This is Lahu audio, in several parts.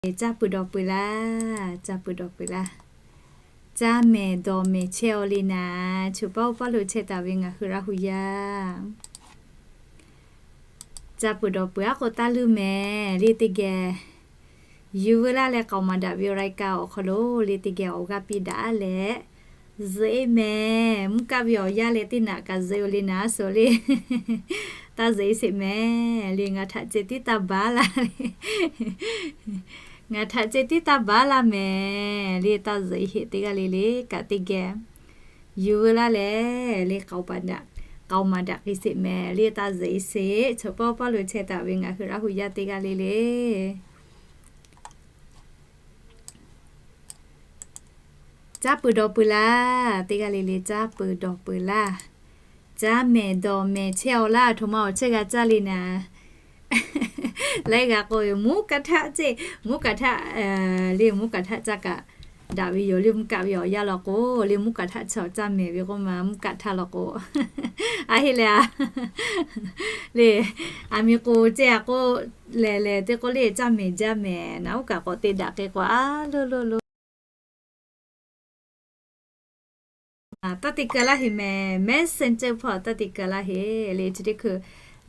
Caˇ peuˬ dawˬ peuˬ laˇ, caˇ peuˬ dawˬ peuˬ laˇ. Caˇ mehˍ dawˬ mehˍ chehˇ-aw le naˍ, choˬ paˇ oˇ paˇ lo chehˇ taˍ ve ngaˬ hui Laˇ hu yaˇ. Caˇ peuˬ dawˬ peuˬ aˉ k'o taˇ leuˇ mehˍ le teˇ geh. Yuˬ veu laˇ leh k'aoˍ maˍ daꞈ ve awˬ รายการ awˬ hk'aw lo le teˇ geh awˬ g'aˇ piˇ daꞈ leh, zuhꞈ-e mehˍ. Mvuhˇ kaˆ ve awˬ yanˇ leh teˇ naꞈ kaꞈ zuhꞈ-o le naˍ, suhˍ le. Taˇ zuhꞈ-e sheˍ mehˍ le, ngaˬ htaꞈ ceh tiˉ taˇ baˬ laˇ le. Ngaˬ htaꞈ ceh tiˉ taˇ baˬ laˇ mehˍ le, taˇ zuhꞈ-e sheˍ teˇ g'aˇ le le kaꞈ teˇ geh. Yuˬ veu laˇ leh le k'aoˍ maˍ daꞈ k'ai sheˍ mehˍ le, taˇ zuhꞈ-e sheˍ. Choˬ paˇ oˇ paˇ lo chehˇ taˍ ve ngaˬ hui Laˇ hu yaˇ teˇ g'aˇ le le. Caˇ peuˬ dawˬ peuˬ laˇ, teˇ g'aˇ le le caˇ peuˬ dawˬ peuˬ laˇ. Caˇ mehˍ dawˬ mehˍ chehˇ-aw laˇ, htoꞈ ma awˬ chehˇ g'a caˇ le naˍ. Laiˉ g'aˇ k'oˆ ve mvuhˇ kaˆ htaˆ ceˇ, mvuhˇ kaˆ htaˆ le, mvuhˇ kaˆ htaˆ caˇ kaꞈ daꞈ ve yoˬ le. Mvuhˇ kaˆ ve awˬ yanˇ law k'o le, mvuhˇ kaˆ htaˆ chi awˬ caˇ mehˍ ve k'oˆ ma, mvuhˇ kaˆ htaˆ law k'o, a heˆ le a le, aˬ miˍ k'o ceˇ a k'oˆ lehˬ lehˬ teˇ k'oˆ le, caˇ mehˍ jaˇ mehˍ naˍ, oˇ kaꞈ k'awꞈ te daꞈ k'ai k'o a lo lo lo taˇ te keu laˇ heˍ mehˍ. Messenger hpawˇ taˇ te keu laˇ heˍ le. Chi teˇ hkui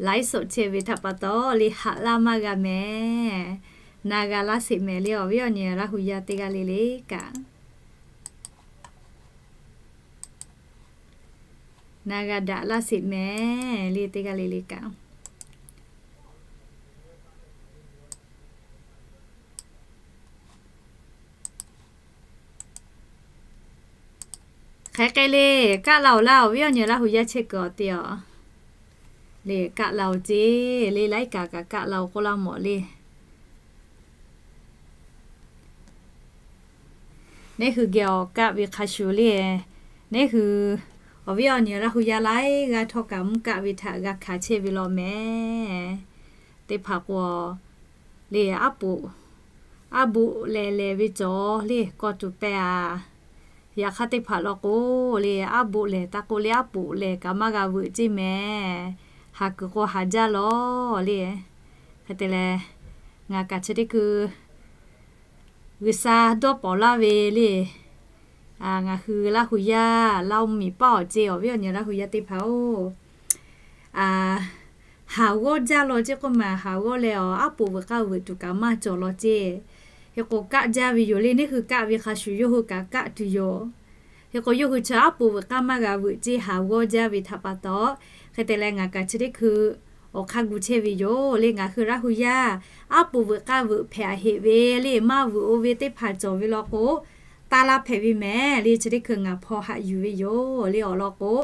ไลฟ์สด chehˇ ve htaꞈ pa taw le, haꞈ laˇ maˇ g'a mehˍ. Na g'a laˇ sheˍ mehˍ le, awˬ viˉ awˬ nyi Laˇ hu yaˇ teˇ g'aˇ le le kaꞈ. Na g'a daꞈ laˇ sheˍ mehˍ le, teˇ g'aˇ le le kaꞈ. Hk'e k'ai le, kaˆ la-oˬ laˇ, awˬ viˉ awˬ nyi Laˇ hu yaˇ chehˇ kuiˬ awˬ te-aˬ le. Kaˆ la-oˬ ceˇ le, laiˉ kaꞈ kaꞈ kaˆ la-oˬ k'oˆ laˇ mawˬ le. Neˇ hui geh awˬ kaˆ ve hk'a shuˍ le, neˇ hui awˬ viˉ awˬ nyi Laˇ hu yaˇ laiˉ g'aˇ htawˇ kaꞈ mvuhˇ kaˆ ve htaꞈ g'a hkanˍ chehˇ ve law mehˍ. Teˇ hpaˍ k'o le, aˉ poꞈ, aˉ boˆ lehˬ lehˬ ve cawˬ le, kawˇ tuˬ pehˇ a. Yaꞈ hk'aˇ teˇ hpaˍ law k'o le, aˉ boˆ lehˬ taˇ k'oˆ le, aˉ poꞈ lehˬ kaꞈ maˇ g'a veuꞈ ceˇ mehˍ. Haˍ kuiˬ k'o haˍ jaˇ law le. Hk'e te leh, ngaˬ kaꞈ chi teˇ hkui G'uiˬsha dawˇ pawnˍ laˇ ve le, ngaˬ hui Laˇ hu yaˇ Laˇ oˇ miˬ paˇ awˬ ceˇ, awˬ viˉ awˬ nyi Laˇ hu yaˇ teˇ hpaˍ-oˬ, haˍ g'awˇ jaˇ law ceˇ k'oˆ ma, haˍ g'awˇ leh awˬ aˉ poꞈ veuꞈ k'aˇ veuꞈ tuˬ kaꞈ maˇ cawˬ law ceˇ. Hk'e k'o kaˆ jaˇ ve yoˬ le, neˇ hui kaˆ ve hk'a shuˍ yawˇ hui kaꞈ kaˆ tuˬ yoˬ. Hk'e k'o yawˇ hui chi aˉ poꞈ veuꞈ k'aˇ maˇ g'a veuꞈ ceˇ, haˍ g'awˇ jaˇ ve htaꞈ pa taw, hk'e te leh ngaˬ kaꞈ chi teˇ hkui awˬ hk'aˇ gu chehˇ ve yoˬ le. Ngaˬ hui Laˇ hu yaˇ aˉ poꞈ veuꞈ k'aˇ veuꞈ hpehꞈ heꞈ ve le, maˇ veuꞈ-o ve teˇ hpaˍ cawˬ ve law k'o, taˇ laˇ hpehꞈ ve mehˍ le. Chi teˇ hkui ngaˬ hpaw haꞈ yuˬ ve yoˬ le. Awˬ lawn k'o,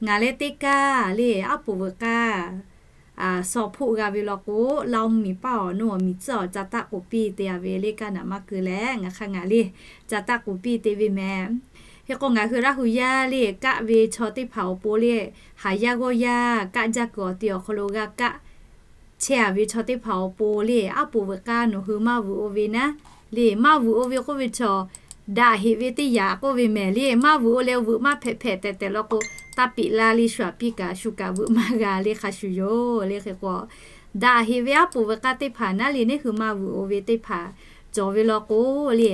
ngaˬ leh teˇ kaˇ le aˉ poꞈ veuꞈ k'aˇ saw hpoˆ g'a ve law k'o, Laˇ oˇ miˬ paˇ awˬ nuˇ awˬ miˬ tcuhˉ awˬ ca taˆ k'oˍ piˇ te a ve le. Kaˇ naꞈ maˇ keu leh ngaˬ hk'a ngaˬ le ca taˆ k'oˍ piˇ te ve mehˍ. Hk'e k'o ngaˬ hui Laˇ hu yaˇ le kaˆ ve chaw teˇ hpaˍ awˬ pon le, haˍ yaˇ g'awˇ yaˇ kaˆ jaˇ kuiˬ awˬ ti awˬ hk'aw lo g'a kaˆ chehˇ a ve chaw teˇ hpaˍ awˬ pon le, aˉ poꞈ veuꞈ k'aˇ nawˬ hui maˇ veuꞈ-o ve naˉ le. Maˇ veuꞈ-o ve k'oˆ ve chaw, daꞈ heꞈ ve teˇ yanˇ k'oˆ ve mehˍ le. Maˇ veuꞈ-o leh veuꞈ maˇ hpehꞈ hpehꞈ tehꞈ tehꞈ law k'o, taˇ piꞈ la le, shu aꞈ piˇ kaꞈ shu kaꞈ veuꞈ maˇ g'a le hk'a shuˍ yoˬ le. Hk'e k'o, daꞈ heꞈ ve aˉ poꞈ veuꞈ k'aˇ teˇ hpaˍ naˉ le, neˇ hui maˇ veuꞈ-o ve teˇ hpaˍ cawˬ ve law k'o le,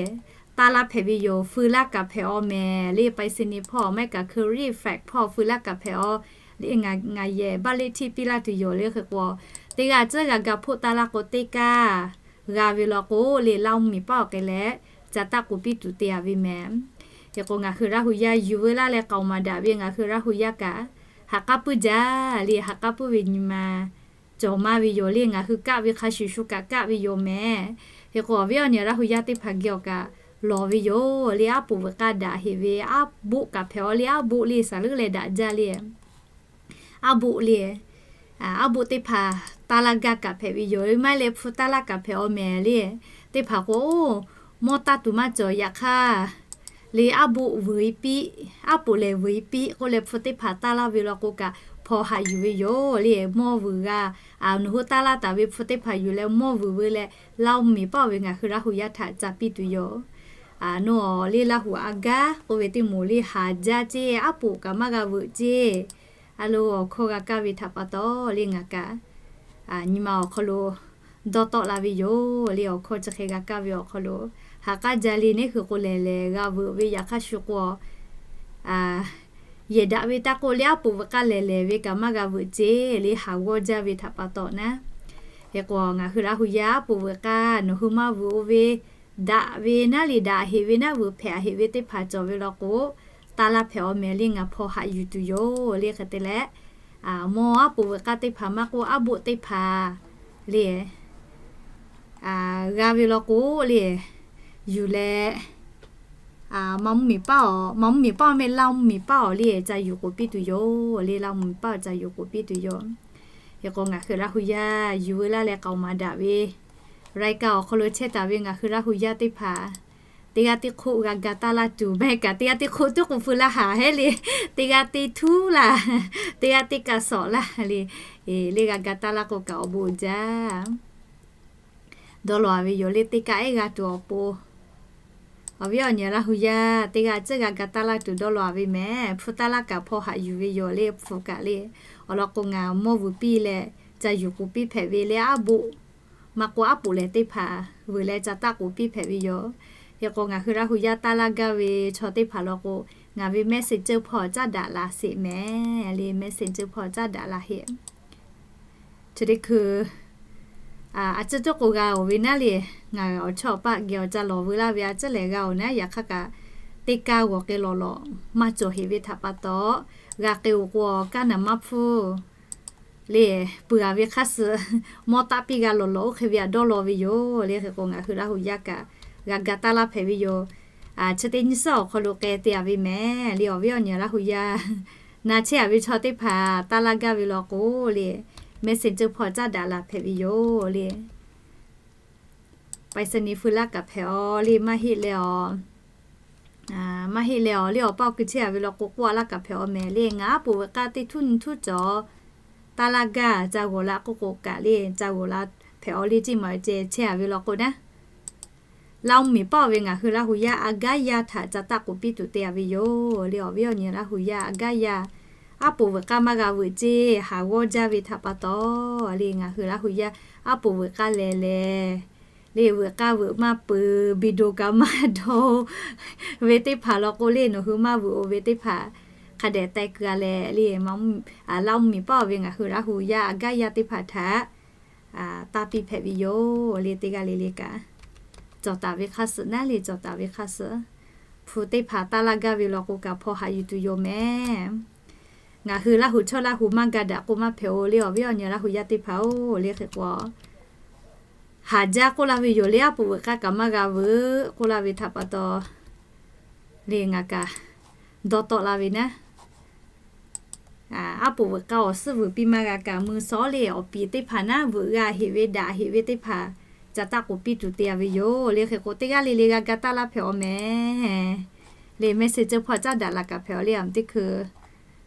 taˇ laˇ hpehꞈ ve yoˬ. Feu laˇ kaꞈ hpehꞈ-aw mehˍ le. Pai se ni hpawˇ maˇ heˆ kaꞈ hkui riˆ fehꞈ hpawˇ feu laˇ kaꞈ hpehꞈ-aw le. Ngaˬ yehˬ baˆ leˇ htiˇ piˇ laˇ tuˬ yoˬ le. Hk'e k'o, teˇ g'aˇ tcuhˉ g'a ga hpoˆ taˇ laˇ k'o, teˇ kaˇ g'a ve law k'o le, Laˇ oˇ miˬ paˇ awˬ hk'e leh ca taˆ k'oˍ piˇ tuˬ te a ve mehˍ. Hk'e k'o ngaˬ hui Laˇ hu yaˇ yuˬ veu laˇ leh k'aoˍ maˍ daꞈ ve ngaˬ hui Laˇ hu yaˇ kaꞈ, ha k'aˉ puiˉ jaˇ le. Ha k'aˉ puiˉ ve nyi ma cawˬ maˇ ve yoˬ le. Ngaˬ hui kaˆ ve hk'a shuˍ shu kaꞈ kaˆ ve yoˬ mehˍ. Hk'e k'o awˬ viˉ awˬ nyi Laˇ hu yaˇ teˇ hpaˍ geh awˬ kaꞈ lawˬ ve yoˬ le. Aˉ poꞈ veuꞈ k'aˇ daꞈ heꞈ ve aˉ boˆ kaꞈ hpehꞈ-aw le. Aˉ boˆ le saˍ leuˉ leh daꞈ jaˇ le. Aˉ boˆ le, aˉ boˆ teˇ hpaˍ taˇ laˇ gaˇ kaꞈ hpehꞈ ve yoˬ. Maˇ heˆ leh hpu taˇ laˇ kaꞈ hpehꞈ-aw mehˍ le. Teˇ hpaˍ k'o, mawˇ taˇ tuˬ maˇ cawˬ yaꞈ hk'aˇ le, aˉ boˆ vuiˬ-e piˇ, aˉ poꞈ lehˬ vuiˬ-e piˇ k'oˆ leh hpu teˇ hpaˍ taˇ laˇ ve law k'o kaꞈ, hpaw haꞈ yuˬ ve yoˬ le. Mawˇ vuiˬ g'a, nawˬ hui taˇ laˇ taˍ ve hpu teˇ hpaˍ yuˬ leh mawˇ vuiˬ veu leh, Laˇ oˇ miˬ paˇ ve ngaˬ hui Laˇ hu yaˇ htaꞈ ca piˇ tuˬ yoˬ. Nawˬ le Laˇ hu a gaˇ k'oˆ ve teˇ moˍ le haˍ jaˇ ceˇ, aˉ poꞈ kaꞈ maˇ g'a veuꞈ ceˇ. A lo awˬ hkawˇ g'a kaˇ ve htaꞈ pa taw le ngaˬ kaꞈ nyi ma awˬ hk'aw lo dawˇ tawˆ la ve yoˬ le. Awˬ hkawˇ chi hk'e g'a kaˇ ve awˬ hk'aw lo, ha k'aˉ jaˇ le, neˇ hui k'o lehˬ lehˬ g'a veuꞈ ve, yaꞈ hk'aˇ shu k'o, yehˬ daꞈ ve taˇ k'oˆ le, aˉ poꞈ veuꞈ k'aˇ lehˬ lehˬ ve kaꞈ maˇ g'a veuꞈ ceˇ le, haˍ g'awˇ jaˇ ve htaꞈ pa taw naˉ. Hk'e k'o ngaˬ hui Laˇ hu yaˇ aˉ poꞈ veuꞈ k'aˇ nawˬ hui maˇ veuꞈ-o ve, daꞈ ve naˉ le, daꞈ heꞈ ve naˉ, veuꞈ hpehꞈ heꞈ ve teˇ hpaˍ cawˬ ve law k'o, taˇ laˇ hpehꞈ-aw mehˍ le, ngaˬ hpaw haꞈ yuˬ tuˬ yoˬ le. Hk'e te leh, mawˇ aˉ poꞈ veuꞈ k'aˇ teˇ hpaˍ maˇ k'oˆ, aˉ boˆ teˇ hpaˍ le, g'a ve law k'o le, yuˬ leh, maˇ mvuhˇ miˬ paˉ-aw, maˇ mvuhˇ miˬ paˉ-aw mehˍ, Laˇ mvuhˇ miˬ paˉ-aw le, ca yuˬ k'oˍ piˇ tuˬ yoˬ le. Laˇ mvuhˇ miˬ paˉ-aw ca yuˬ k'oˍ piˇ tuˬ yoˬ. Hk'e k'o ngaˬ hui Laˇ hu yaˇ yuˬ veu laˇ leh k'aoˍ maˍ daꞈ ve รายการ awˬ hk'aw lo chehˇ taˍ ve ngaˬ hui Laˇ hu yaˇ teˇ hpaˍ, teˇ g'aˇ teˇ hk'oˆ g'a ga taˇ laˇ tuˬ, maˇ heˆ kaꞈ teˇ g'aˇ teˇ hk'oˆ tuˉ k'oˍ pui laˇ haˍ heˆ le, teˇ g'aˇ teˇ htuˉ laˇ, teˇ g'aˇ teˇ kaꞈ sawꞈ laˇ le, le g'a ga taˇ laˇ k'o kaꞈ awˬ bon jaˇ. Dawˇ law-a ve yoˬ le, teˇ kaꞈ ehˉ g'a tuˬ awˬ pon. Awˬ viˉ awˬ nyi Laˇ hu yaˇ teˇ g'aˇ tcuhˉ g'a ga taˇ laˇ tuˬ dawˇ law-a ve mehˍ. Hpu taˇ laˇ kaꞈ hpaw haꞈ yuˬ ve yoˬ le, hpu kaꞈ le. Awˬ lawn k'o ngaˬ mawˇ vuiˬ piˇ leh ca yuˬ k'oˍ piˇ hpehꞈ ve le, aˉ boˆ maˇ k'oˆ, aˉ poꞈ lehˬ teˇ hpaˍ veuꞈ leh ca taˆ k'oˍ piˇ hpehꞈ ve yoˬ. Hk'e k'o ngaˬ hui Laˇ hu yaˇ taˇ laˇ gaˇ ve chaw teˇ hpaˍ law k'o, ngaˬ ve Messenger hpawˇ caˉ daꞈ la sheˍ mehˍ le, Messenger hpawˇ caˉ daꞈ la heˆ. Chi teˇ hkui a ciˉ tuˉ k'o g'a-oˬ ve naˉ le, ngaˬ awˬ chawˇ awˬ paˆ geh awˬ ca lawˬ veu laˇ ve a ciˉ lehˬ g'a-oˬ naˉ. Yaꞈ hk'aˇ kaꞈ teˇ kaˇ g'awˬ k'ai lawˬ lawˬ maˇ cawˬ heꞈ ve htaꞈ pa taw, g'a k'ai-oˬ k'o kaˇ naˍ maˇ hpfuhˇ le, peuˬ-a ve hk'aˇ suh mawˇ taˆ piˇ g'a lawˬ lawˬ oˇ hk'e ve htaꞈ dawˇ law ve yoˬ le. Hk'e k'o ngaˬ hui Laˇ hu yaˇ kaꞈ g'a ga taˇ laˇ hpehꞈ ve yoˬ. Chi teˇ nyi suhˉ awˬ hk'aw lo k'ai te-a ve mehˍ le. Awˬ viˉ awˬ nyi Laˇ hu yaˇ na chehˇ-a ve chaw teˇ hpaˍ taˇ laˇ gaˇ ve law k'o le, Messenger hpawˇ caˉ daꞈ la hpehꞈ ve yoˬ le. ไปรษณีย์ feu laˇ kaꞈ hpehꞈ-aw le, maˇ heˆ leh-aw, maˇ heˆ leh-aw le, awˬ paˇ awˬ kui chehˇ-a ve law k'o k'oˆ-a laˇ kaꞈ hpehꞈ-aw mehˍ le. Ngaˬ aˉ poꞈ veuꞈ k'aˇ teˇ htuˉ nyi htuˉ cawˬ taˇ laˇ gaˇ, ca g'awˬ la k'oˆ k'o kaꞈ le, ca g'awˬ la hpehꞈ-aw le, ceˇ maˬ ceh chehˇ-a ve law k'o naˉ. Laˇ mvuhˇ miˬ paˇ-oˬ ve ngaˬ hui Laˇ hu yaˇ aꞈ gaˉ yaˇ htaꞈ ca taˆ k'oˍ piˇ tuˬ te-a ve yoˬ le. Awˬ viˉ awˬ nyi Laˇ hu yaˇ aꞈ gaˉ yaˇ, aˉ poꞈ veuꞈ k'aˇ maˇ g'a veuꞈ ceˇ, haˍ g'awˇ jaˇ ve htaꞈ pa taw le, ngaˬ hui Laˇ hu yaˇ aˉ poꞈ veuꞈ k'aˇ lehˬ lehˬ le, veuꞈ k'aˇ veuꞈ maˇ peuˬ, video kaꞈ maˇ dawˇ ve teˇ hpaˍ law k'o le, nawˬ hui maˇ veuꞈ-o ve teˇ hpaˍ hk'a dehꞈ teh keu-a leh le, Laˇ mvuhˇ miˬ paˇ-oˬ ve ngaˬ hui Laˇ hu yaˇ aꞈ gaˉ yaˇ teˇ hpaˍ htaꞈ taˇ piˇ hpehꞈ ve yoˬ le. Teˇ g'aˇ le le kaꞈ cawˬ taˍ ve hk'aˇ suh naˉ le, cawˬ taˍ ve hk'aˇ suh hpu teˇ hpaˍ taˇ laˇ gaˇ ve law k'o kaꞈ hpaw haꞈ yuˬ tuˬ yoˬ mehˍ. Ngaˬ hui Laˇ hu chawˇ Laˇ hu maˇ ga daꞈ k'o maˇ hpehꞈ-o le, awˬ viˉ awˬ nyi Laˇ hu yaˇ teˇ hpaˍ-oˬ le. Hk'e k'o haˍ jaˇ k'oˆ laˇ ve yoˬ le, aˉ poꞈ veuꞈ k'aˇ kaꞈ maˇ g'a veuꞈ k'oˆ laˇ ve htaꞈ pa taw le, ngaˬ kaꞈ dawˇ tawˆ la ve naˉ. Aˉ poꞈ veuꞈ k'aˇ awˬ suhˉ veuꞈ piˇ maˇ g'a kaꞈ, mui sawˉ le awˬ piˍ teˇ hpaˍ naˉ veuꞈ g'a heꞈ ve daꞈ heꞈ ve teˇ hpaˍ ca taˆ k'oˍ piˇ tuˬ te-a ve yoˬ le. Hk'e k'o teˇ g'aˇ le le g'a ga taˇ laˇ hpehꞈ-aw mehˍ le. Messenger hpawˇ caˉ daꞈ la kaꞈ hpehꞈ-aw le. Aˬ teˇ hkui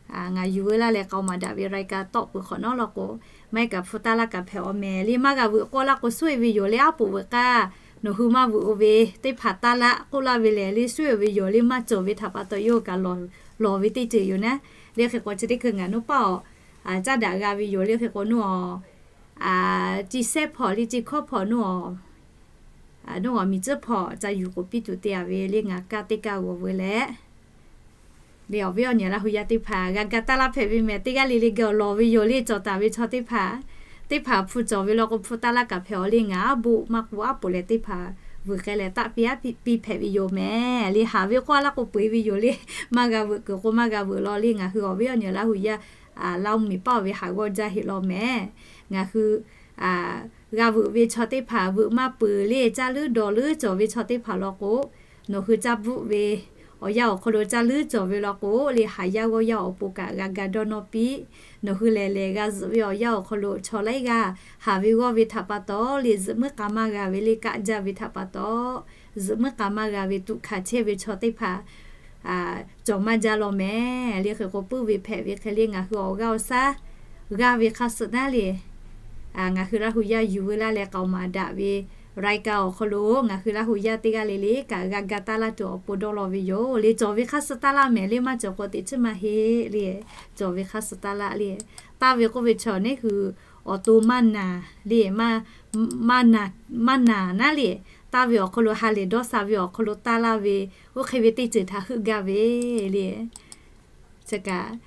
ngaˬ yuˬ veu laˇ leh k'aoˍ maˍ daꞈ ve รายการ tawˆ peuˬ hk'awꞈ nawˉ law k'o, maˇ heˆ kaꞈ hpu taˇ laˇ kaꞈ hpehꞈ-aw mehˍ le. Maˇ g'a veuꞈ k'oˆ laˇ k'o suˉ-e ve yoˬ le, aˉ poꞈ veuꞈ k'aˇ nawˬ hui maˇ veuꞈ-o ve teˇ hpaˍ taˇ laˇ k'oˆ laˇ ve lehˬ le, suˉ-e ve yoˬ le, maˇ cawˬ ve htaꞈ pa taw yawˇ hui kaꞈ lawˬ ve teˇ ceuˬ yoˬ naˉ. Le hk'e k'o chi teˇ hkui ngaˬ nuˇ paˆ-aw caˉ daꞈ g'a ve yoˬ le. Hk'e k'o nuˇ-aw, ci sehˉ hpawˇ le, ci hkawˇ hpawˇ nuˇ-aw, nuˇ-aw miˬ tcuhˉ hpawˇ ca yuˬ k'oˍ piˇ tuˬ te-a ve le, ngaˬ kaˇ teˇ kaˇ g'awˬ veu leh le, awˬ viˉ awˬ nyi Laˇ hu yaˇ teˇ hpaˍ g'a ga taˇ laˇ hpehꞈ ve mehˍ. Teˇ g'aˇ le le geh awˬ lawˬ ve yoˬ le, cawˬ taˍ ve chaw teˇ hpaˍ, teˇ hpaˍ hpu cawˬ ve law k'o hpu taˇ laˇ kaꞈ hpehꞈ-aw le. Ngaˬ aˉ boˆ maˇ k'oˆ, aˉ poꞈ leh teˇ hpaˍ veuꞈ k'ai leh taˆ piˇ aˉ piˇ hpehꞈ ve yoˬ mehˍ le. Haˍ ve k'oˆ laˇ k'o peu-e ve yoˬ le, maˇ g'a veuꞈ kuiˬ k'o maˇ g'a veuꞈ law le. Ngaˬ hui awˬ viˉ awˬ nyi Laˇ hu yaˇ Laˇ mvuhˇ miˬ paˇ-oˬ ve haˍ g'awˇ jaˇ heˆ law mehˍ. Ngaˬ hui g'a veuꞈ ve chaw teˇ hpaˍ veuꞈ maˇ peuˬ le, caˇ leuˉ dawˬ leuˉ cawˬ ve chaw teˇ hpaˍ law k'o, nawˬ hui caˇ bvuhˆ ve awˬ yanˇ awˬ hk'aw lo caˇ leuˉ cawˬ ve law k'o le, haˍ yaˇ g'awˇ yaˇ awˬ pon kaꞈ g'a ga dawˇ nawˇ piˇ. Nawˬ hui lehˬ lehˬ g'a zuhꞈ ve awˬ yanˇ awˬ hk'aw lo chaw laiˉ g'aˇ haˍ ve g'awˇ ve htaꞈ pa taw le, zuhꞈ muiˉ k'a maˇ g'a ve le, kaˆ jaˇ ve htaꞈ pa taw, zuhꞈ muiˉ k'a maˇ g'a ve tuꞈ hkanˍ chehˇ ve chaw teˇ hpaˍ cawˬ maˇ jaˇ law mehˍ. Le hk'e k'o puiˉ ve hpehꞈ ve hk'e le, ngaˬ hui awˬ g'aˇ awˬ shaˉ g'aˇ ve hk'aˇ suh naˉ le, ngaˬ hui Laˇ hu yaˇ yuˬ veu laˇ leh k'aoˍ maˍ daꞈ ve รายการ awˬ hk'aw lo ngaˬ hui Laˇ hu yaˇ teˇ g'aˇ le le kaꞈ g'a ga taˇ laˇ tuˬ awˬ pon dawˇ law ve yoˬ le. Cawˬ ve hk'aˇ suh taˇ laˇ mehˍ le, maˇ cawˬ k'o teꞈ chiˉ maˇ heˆ le. Cawˬ ve hk'aˇ suh taˇ laˇ le. Taˇ ve k'oˆ ve chaw neˉ hui awˬ to maˇ naˬ le, maˇ naˬ naˉ le, taˇ ve awˬ hk'aw lo ha lehˬ dawˇ sha ve awˬ hk'aw lo taˇ laˇ ve, oˇ hk'e ve teˇ ceuˬ htaꞈ heuˆ gaˇ ve le. Chi kaꞈ,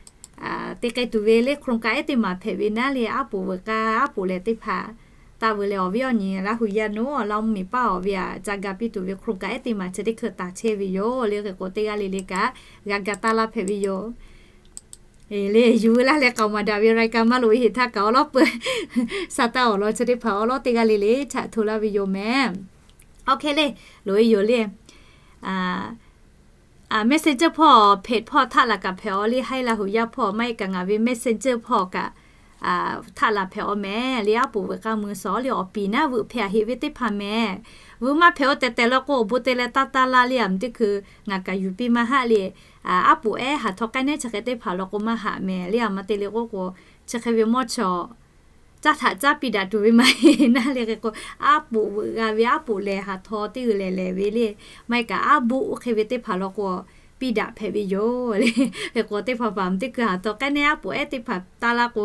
teˇ k'ai tuˬ ve le โครงการ ehˉ teˇ maˬ hpehꞈ ve naˉ le, aˉ poꞈ veuꞈ k'aˇ aˉ poꞈ lehˬ teˇ hpaˍ taˇ veuꞈ leh awˬ viˉ awˬ nyi Laˇ hu yaˇ naˉ awˬ lawn mvuhˇ miˬ paˇ awˬ ve aꞈ ca ga piˇ tuˬ ve โครงการ ehˉ teˇ maˬ chi teˇ hkui taˍ chehˇ ve yoˬ le. Hk'e k'o teˇ g'aˇ le le kaꞈ g'a ga taˇ laˇ hpehꞈ ve yoˬ. Le yuˬ veu laˇ leh k'aoˍ maˍ daꞈ ve รายการ maˇ loꞈ e heˍ htaˇ kaꞈ awˬ lawˉ peuˬ sha taˇ awˬ lawn chi teˇ hpaˍ awˬ lawˉ teˇ g'aˇ le le htaꞈ hto laˇ ve yoˬ mehˍ. Oˇ hk'e le, loꞈ e yoˬ le. Messenger hpawˇ, page hpawˇ htaˆ laˬ kaꞈ hpehꞈ aw le, haiˉ Laˇ hu yaˇ hpawˇ maˇ heˆ kaꞈ ngaˬ ve Messenger hpawˇ kaꞈ htaˆ laˬ hpehꞈ aw mehˍ le. Aˉ poꞈ veuꞈ k'aˇ mui suhˍ le awˬ piˍ naˉ veuꞈ hpehꞈ a heꞈ ve teˇ hpaˍ mehˍ. Veuꞈ maˇ hpehꞈ aw tehˬ tehˬ law k'o awˬ bon te leh taˇ taˇ laˇ le, aˬ miˬ teˇ hkui ngaˬ kaꞈ yuˬ piˇ maˇ haˆ le. Aˉ poꞈ ehˉ haˍ htaw k'ai nehˉ chi hk'e teˇ hpaˍ law k'o maˇ haꞈ mehˍ le. Aˬ ma te le k'oˆ k'o, chi hk'e ve mawˇ chaw caˇ htaꞈ caˇ piˇ daꞈ tuˬ ve maˇ heˆ naˉ le. Hk'e k'o, aˉ poꞈ veuꞈ g'a ve aˉ poꞈ lehˬ haˍ htaw teˇ g'uiˬ lehˬ lehˬ ve le, maˇ heˆ kaꞈ aˉ boˆ oˇ hk'e ve teˇ hpaˍ law k'o piˇ daꞈ hpehꞈ ve yoˬ le. Hk'e k'o teˇ hpaˍ hpaˍ teˇ hkui haˍ htaw k'ai nehˉ aˉ poꞈ ehˉ teˇ hpaˍ taˇ laˇ k'o,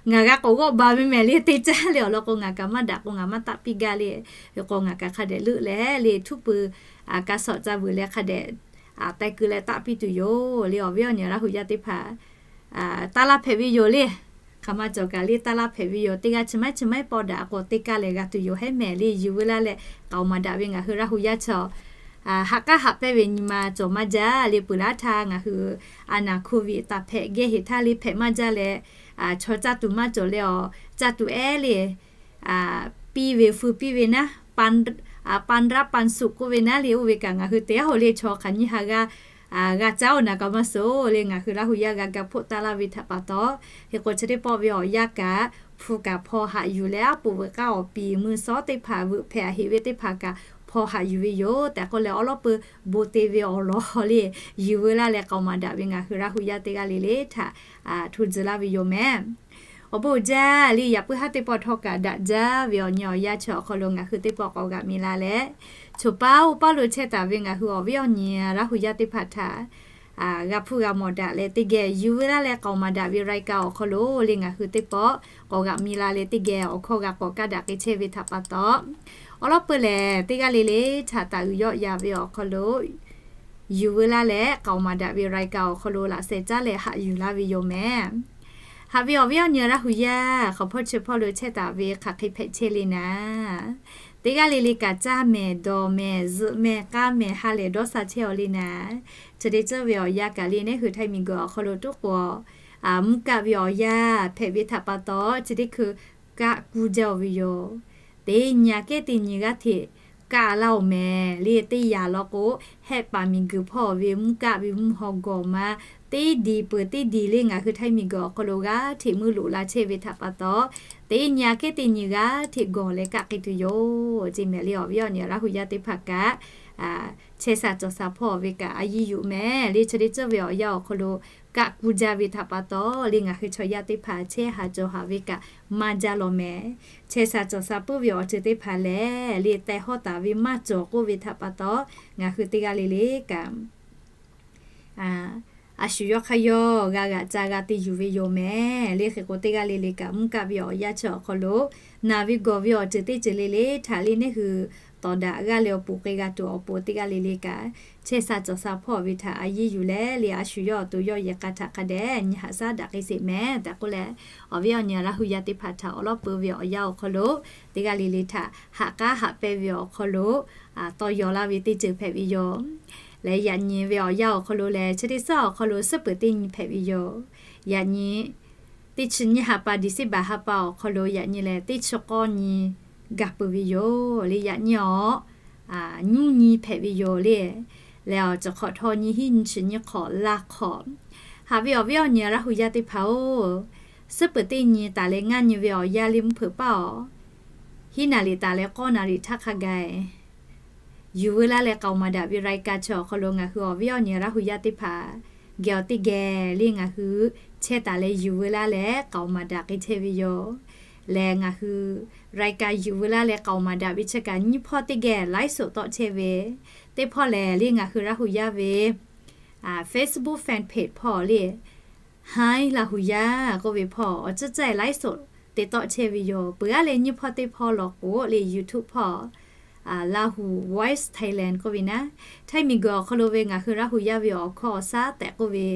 ngaˬ g'a k'awꞈ g'awˆ ba ve mehˍ le. Teˇ caˇ le awˬ lawn k'o ngaˬ kaꞈ maˇ daꞈ k'o ngaˬ maˇ taˆ piˇ gaˇ le. Hk'e k'o ngaˬ kaꞈ hk'a dehꞈ leuˆ leh le htuˉ pui ka shawˍ ca vuiˬ leh hk'a dehꞈ taiˍ keu leh taˆ piˇ tuˬ yoˬ le. Awˬ viˉ awˬ nyi Laˇ hu yaˇ teˇ hpaˍ taˇ laˇ hpehꞈ ve yoˬ le. Hk'aˬ ma cawˬ kaꞈ le taˇ laˇ hpehꞈ ve yoˬ. Teˇ g'aˇ chi maiˉ chi maiˉ paw daꞈ k'o teˇ kaˇ lehˬ g'a tuˬ yoˬ hehˉ mehˍ le. Yuˬ veu laˇ leh k'aoˍ maˍ daꞈ ve ngaˬ hui Laˇ hu yaˇ chaw haꞈ k'aˉ haꞈ pehnˇ ve nyi ma cawˬ maˇ jaˇ le. Peuˬ laˇ htaˇ ngaˬ hui a naˍ โควิด taˍ hpehꞈ geh heˍ htaˇ le hpehꞈ maˇ jaˇ leh, chaw caˇ tuˬ maˇ cawˬ leh awˬ caˇ tuˬ ehˉ le piˇ ve feu piˇ ve naˉ, ปันรับปันสุข k'oˆ ve naˉ le. Oˇ ve kaꞈ ngaˬ hui te aˉ hoꞈ le chaw hk'aˬ nyiˇ ha g'a g'a caˇ oˬ naˍ kaꞈ maˇ suhˍ le. Ngaˬ hui Laˇ hu yaˇ g'a ga hpoˆ taˇ laˇ ve htaꞈ pa taw, hk'e k'o chi teˇ pawˆ ve awˬ yanˇ kaꞈ hpu kaꞈ hpaw haꞈ yuˬ leh aˉ poꞈ veuꞈ k'aˇ awˬ piˍ mui suhˍ teˇ hpaˍ veuꞈ hpehꞈ a heꞈ ve teˇ hpaˍ kaꞈ hpaw haꞈ yuˬ ve yoˬ tehꞈ k'oˆ leh awˬ lawˉ peuˬ bon te ve awˬ lawn le yuˬ veu laˇ leh k'aoˍ maˍ daꞈ ve ngaˬ hui Laˇ hu yaˇ teˇ g'aˇ le le htaꞈ hto tcuh laˇ ve yoˬ mehˍ. Awˬ bon uiˍ jaˇ le. Yaꞈ puiˉ haˉ teˇ pawˆ htawˇ kaꞈ daꞈ jaˇ ve awˬ nyi awˬ yanˇ chi awˬ hk'aw lo ngaˬ hui teˇ pawˆ k'awꞈ g'aꞈ mi la leh, choˬ paˉ oˇ paˉ lo chehˇ taˍ ve ngaˬ hui awˬ viˉ awˬ nyi Laˇ hu yaˇ teˇ hpaˍ htaꞈ g'a hpuˇ g'a mawˬ daꞈ leh teˇ geh yuˬ veu laˇ leh k'aoˍ maˍ daꞈ ve รายการ awˬ hk'aw lo le ngaˬ hui teˇ pawˆ k'awꞈ g'aꞈ mi la leh teˇ geh awˬ hkawˇ g'a k'awꞈ kaˇ daꞈ k'ai chehˇ ve htaꞈ pa taw, awˬ lawˉ peuˬ lehˬ teˇ g'aˇ le le htaꞈ taˍ uiˍ yawˆ yan ve awˬ hk'aw lo yuˬ veu laˇ leh k'aoˍ maˍ daꞈ ve รายการ awˬ hk'aw lo laꞈ sheh caˉ leh haꞈ yuˬ laˇ ve yoˬ mehˍ. Haꞈ ve awˬ viˉ awˬ nyi Laˇ hu yaˇ hk'aˬ hpawˇ chi hpawˇ lo chehˇ taˍ ve hk'aˬ hk'e hpehꞈ chehˇ le naˍ, teˇ g'aˇ le le kaꞈ caˇ mehˍ dawˬ mehˍ zuhꞈ mehˍ k'aˇ mehˍ ha lehˬ dawˇ sha chehˇ aw le naˍ, chi teˇ ceuˬ ve awˬ yanˇ kaꞈ le neˉ hui Htaiˇ miˬguiˬ awˬ hk'aw lo tuˉ k'o mvuhˇ kaˆ ve awˬ yanˇ hpehꞈ ve htaꞈ pa taw chi teˇ hkui kaˆ kuˇ jaˇ aw ve yoˬ. Teˇ nyi aꞈ kehˉ teˇ nyi g'aˇ hteꞈ kaˆ laˇ oˬ mehˍ le. Teˇ yanˇ law k'o, hehˆ paˍ miˬguiˬ hpawˇ ve mvuhˇ kaˆ ve mvuhˇ haw gawˬ ma teˇ diˬ peuˬ teˇ diˬ le ngaˬ hui Htaiˇ miˬguiˬ awˬ hk'aw lo g'aˇ hteꞈ meuˇ loꞈ la chehˇ ve htaꞈ pa taw, teˇ nyi aꞈ kehˉ teˇ nyi g'aˇ hteꞈ gawˬ leh kaˆ k'ai tuˬ yoˬ. Chi mehˍ le awˬ viˉ awˬ nyi Laˇ hu yaˇ teˇ hpaˍ kaꞈ chehˇ sha cawˬ sha hpawˇ ve kaꞈ a yiˇ yuˬ mehˍ le. Chi teˇ ceuˬ ve awˬ yanˇ awˬ hk'aw lo kaˆ kuˇ jaˇ ve htaꞈ pa taw le ngaˬ hui chaw yaˇ teˇ hpaˍ chehˇ ha cawˬ ha ve kaꞈ maˇ jaˇ lawˬ mehˍ. Chehˇ sha cawˬ sha puiˉ ve awˬ ceuˬ teˇ hpaˍ lehˬ le tehˬ hawˉ taˍ ve maˇ cawˬ k'oˆ ve htaꞈ pa taw, ngaˬ hui teˇ g'aˇ le le kaꞈ a shu yawˇ hk'aˇ yawˇ g'a g'aꞈ ca g'a te yuˬ ve yoˬ mehˍ le. Hk'e k'o teˇ g'aˇ le le kaꞈ mvuhˇ kaˆ ve awˬ yanˇ chi awˬ hk'aw lo naˬ ve gawˬ ve awˬ ceuˬ teˇ ceuˬ le le htaꞈ le neˉ hui tawˍ daꞈ g'aˇ leh awˬ poˍ k'ai g'a tuˬ awˬ pon teˇ g'aˇ le le kaꞈ chehˇ sha cawˬ sha hpawˇ ve htaꞈ a yiˇ yuˬ leh le a shu yawˇ awˬ to yawˇ yehˬ k'a htaꞈ hk'a dehꞈ nyi haꞈ shaˉ daꞈ k'ai sheˍ mehˍ tehꞈ k'oˆ leh, awˬ viˉ awˬ nyi Laˇ hu yaˇ teˇ hpaˍ htaꞈ awˬ lawˉ peuˬ ve awˬ yanˇ awˬ hk'aw lo teˇ g'aˇ le le htaꞈ haꞈ k'aˉ haꞈ pehnˇ ve awˬ hk'aw lo tawˇ yaw laˇ ve teˇ ceuˬ hpehꞈ ve yoˬ. Leh yaꞈ nyi ve awˬ yanˇ awˬ hk'aw lo lehˬ chi teˇ suhˉ awˬ hk'aw lo suhˉ peuˬ teˇ nyi hpehꞈ ve yoˬ. Yaꞈ nyi teˇ chi nyiˇ ha pa December ha pa awˬ hk'aw lo yaꞈ nyi lehˬ teˇ chi k'awˇ nyi gaˬ peuˬ ve yoˬ le. Yaꞈ nyi awˬ nyuˇ nyi hpehꞈ ve yoˬ le. Leh awˬ ceuˬ hk'awꞈ htaw nyi hiˉ nyi chi nyi hk'awꞈ laˇ hk'awꞈ. Haꞈ ve awˬ viˉ awˬ nyi Laˇ hu yaˇ teˇ hpaˍ-oˬ, suhˉ peuˬ teˇ nyi taˍ leh ngaˇ nyi ve awˬ yanˇ le mvuhˇ hpeuꞈ paˇ awˬ hiˉ naˍ riˍ taˍ leh k'awˇ naˍ riˍ htaˇ hk'a gaˬ yuˬ veu laˇ leh k'aoˍ maˍ daꞈ ve รายการ chi awˬ hk'aw lo ngaˬ hui awˬ viˉ awˬ nyi Laˇ hu yaˇ teˇ hpaˍ geh awˬ teˇ geh le ngaˬ hui chehˇ taˍ leh yuˬ veu laˇ leh k'aoˍ maˍ daꞈ k'ai chehˇ ve yoˬ. Lehˬ ngaˬ hui รายการ yuˬ veu laˇ leh k'aoˍ maˍ daꞈ ve chi kaꞈ nyiˇ hpawˇ teˇ geh ไลฟ์สด tawˆ chehˇ ve, teˇ hpawˇ lehˬ le ngaˬ hui Laˇ hu yaˇ ve Facebook fan page hpawˇ le Htaiˇ Laˇ hu yaˇ k'oˆ ve hpawˇ awˬ ceuˬ ceuˬ ไลฟ์สด teˇ te tawˆ chehˇ ve yoˬ. Peuˬ g'aˇ leh nyiˇ hpawˇ teˇ hpawˇ law k'o le, YouTube hpawˇ Lahu Voice Thailand k'oˆ ve naˉ, Htaiˇ miˬguiˬ awˬ hk'aw lo ve ngaˬ hui Laˇ hu yaˇ ve awˬ hkawˇ awˬ shaˉ tehꞈ k'oˆ ve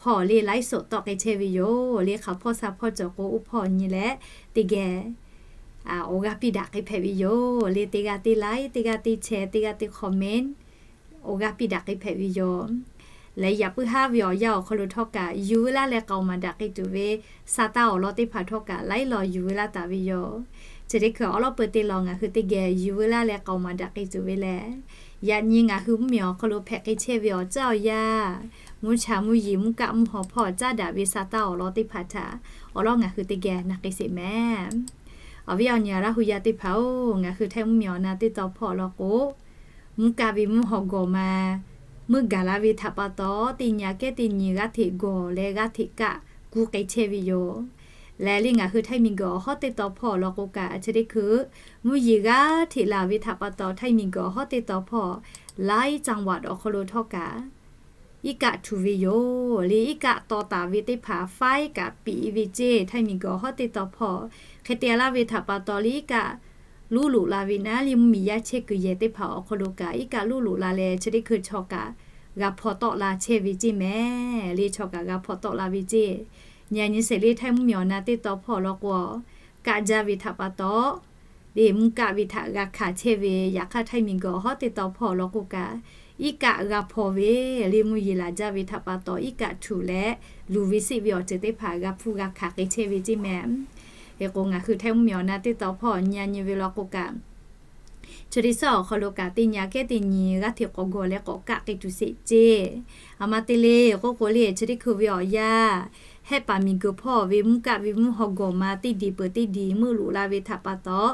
hpawˇ le ไลฟ์สด tawˆ k'ai chehˇ ve yoˬ. Le hk'aˬ hpawˇ sha hpawˇ cawˬ k'o, oˇ hpawˇ nyi leh teˇ geh awˬ g'aˇ piˇ daꞈ k'ai hpehꞈ ve yoˬ. Le teˇ g'aˇ teˇ like, teˇ g'aˇ teˇ share, teˇ g'aˇ teˇ comment, awˬ g'aˇ piˇ daꞈ k'ai hpehꞈ ve yoˬ. Leh yaꞈ puiˉ haˉ ve awˬ yanˇ awˬ hk'aw lo htawˇ kaꞈ, yuˬ ve laˇ leh k'aoˍ maˍ daꞈ k'ai tuˬ ve sa taˇ awˬ lawn teˇ hpaˍ htawˇ kaꞈ, laiˉ law yuˬ ve laˇ taˍ ve yoˬ. Chi teˇ hkui awˉ lawˉ peu teˇ law ngaˬ hui teˇ geh yuˬ ve laˇ leh k'aoˍ maˍ daꞈ k'ai tuˬ ve lehˬ, yaꞈ nyi ngaˬ hui mvuhˇmiˬ awˬ hk'aw lo hpehꞈ k'ai chehˇ ve awˬ caˉ awˬ yanˇ, mvuhˇ cha mvuhˇ yeˬ mvuhˇ kaˆ mvuhˇ haw hpawˇ caˉ daꞈ ve sa taˇ awˬ lawn teˇ hpaˍ htaꞈ awˬ lawn ngaˬ hui teˇ geh na k'ai sheˍ mehˍ. Awˬ viˉ awˬ nyi Laˇ hu yaˇ teˇ hpaˍ-oˬ, ngaˬ hui Htaiˇ mvuhˇmiˬ awˬ na teˇ taw hpawˇ law k'o, mvuhˇ kaˆ ve mvuhˇ haw gawˬ ma meuˇ gaˬ la ve htaꞈ pa taw, teˇ nyi aꞈ kehˉ teˇ nyi g'aˇ hteꞈ gawˬ leh g'aˇ hteꞈ kaˆ kuˇ k'ai chehˇ ve yoˬ. Leh le ngaˬ hui Htaiˇ miˬguiˬ awˬ hawˉ teˇ taw hpawˇ law k'o kaꞈ, chi teˇ hkui mvuhˇ yeˬ g'aˇ hteꞈ laˬ ve htaꞈ pa taw, Htaiˇ miˬguiˬ awˬ hawˉ teˇ taw hpawˇ หลายจังหวัด awˬ hk'aw lo htawˇ kaꞈ iˉ kaˆ htuˬ ve yoˬ. Le iˉ kaˆ taw taˍ ve teˇ hpaˍ faiˉ kaꞈ piꞈ ve ceˇ. Htaiˇ miˬguiˬ awˬ hawˉ teˇ taw hpawˇ hk'e te laˇ ve htaꞈ pa taw, le iˉ kaˆ luˉ loꞈ la ve naˉ, le mvuhˇmiˬ yaˇ chehˇ kuiˬ yehˬ teˇ hpaˍ awˬ hk'aw lo kaꞈ iˉ kaˆ luˉ loꞈ la leh, chi teˇ hkui chaw kaꞈ g'a hpaw tawˆ la chehˇ ve ceˇ mehˍ. Le chaw kaꞈ g'a hpaw tawˆ la ve ceˇ. Nyi a nyi sheˍ le Htaiˇ mvuhˇmiˬ awˬ na teˇ taw hpawˇ law k'o, kaˆ jaˇ ve htaꞈ pa taw, le mvuhˇ kaˆ ve htaꞈ g'a hkanˍ chehˇ ve. Yaꞈ hk'aˇ Htaiˇ miˬguiˬ awˬ hawˉ teˇ taw hpawˇ law k'o kaꞈ, iˉ kaˆ g'a hpaw ve, le mvuhˇ yeˬ laˬ jaˇ ve htaꞈ pa taw, iˉ kaˆ htuˬ leh luˬ ve seˆ ve awˬ ceuˬ teˇ hpaˍ g'a hpuˇ g'a hkanˍ k'ai chehˇ ve ceˇ mehˍ. Hk'e k'o ngaˬ hui Htaiˇ mvuhˇmiˬ awˬ na teˇ taw hpawˇ nyi a nyi ve law k'o kaꞈ, chi teˇ suhˉ awˬ hk'aw lo kaꞈ teˇ nyi aꞈ kehˉ teˇ nyi g'aˇ hteꞈ k'awꞈ gawˬ leh k'awꞈ kaˆ k'ai tuˬ sheˍ ceˇ. Aˬ ma te le k'oˆ k'o le, chi teˇ hkui ve awˬ yanˇ, Hehˆ paˍ miˬguiˬ hpawˇ ve mvuhˇ kaˆ ve mvuhˇ haw gawˬ ma teˇ diˬ peuˬ teˇ diˬ meuˇ loꞈ la ve htaꞈ pa taw,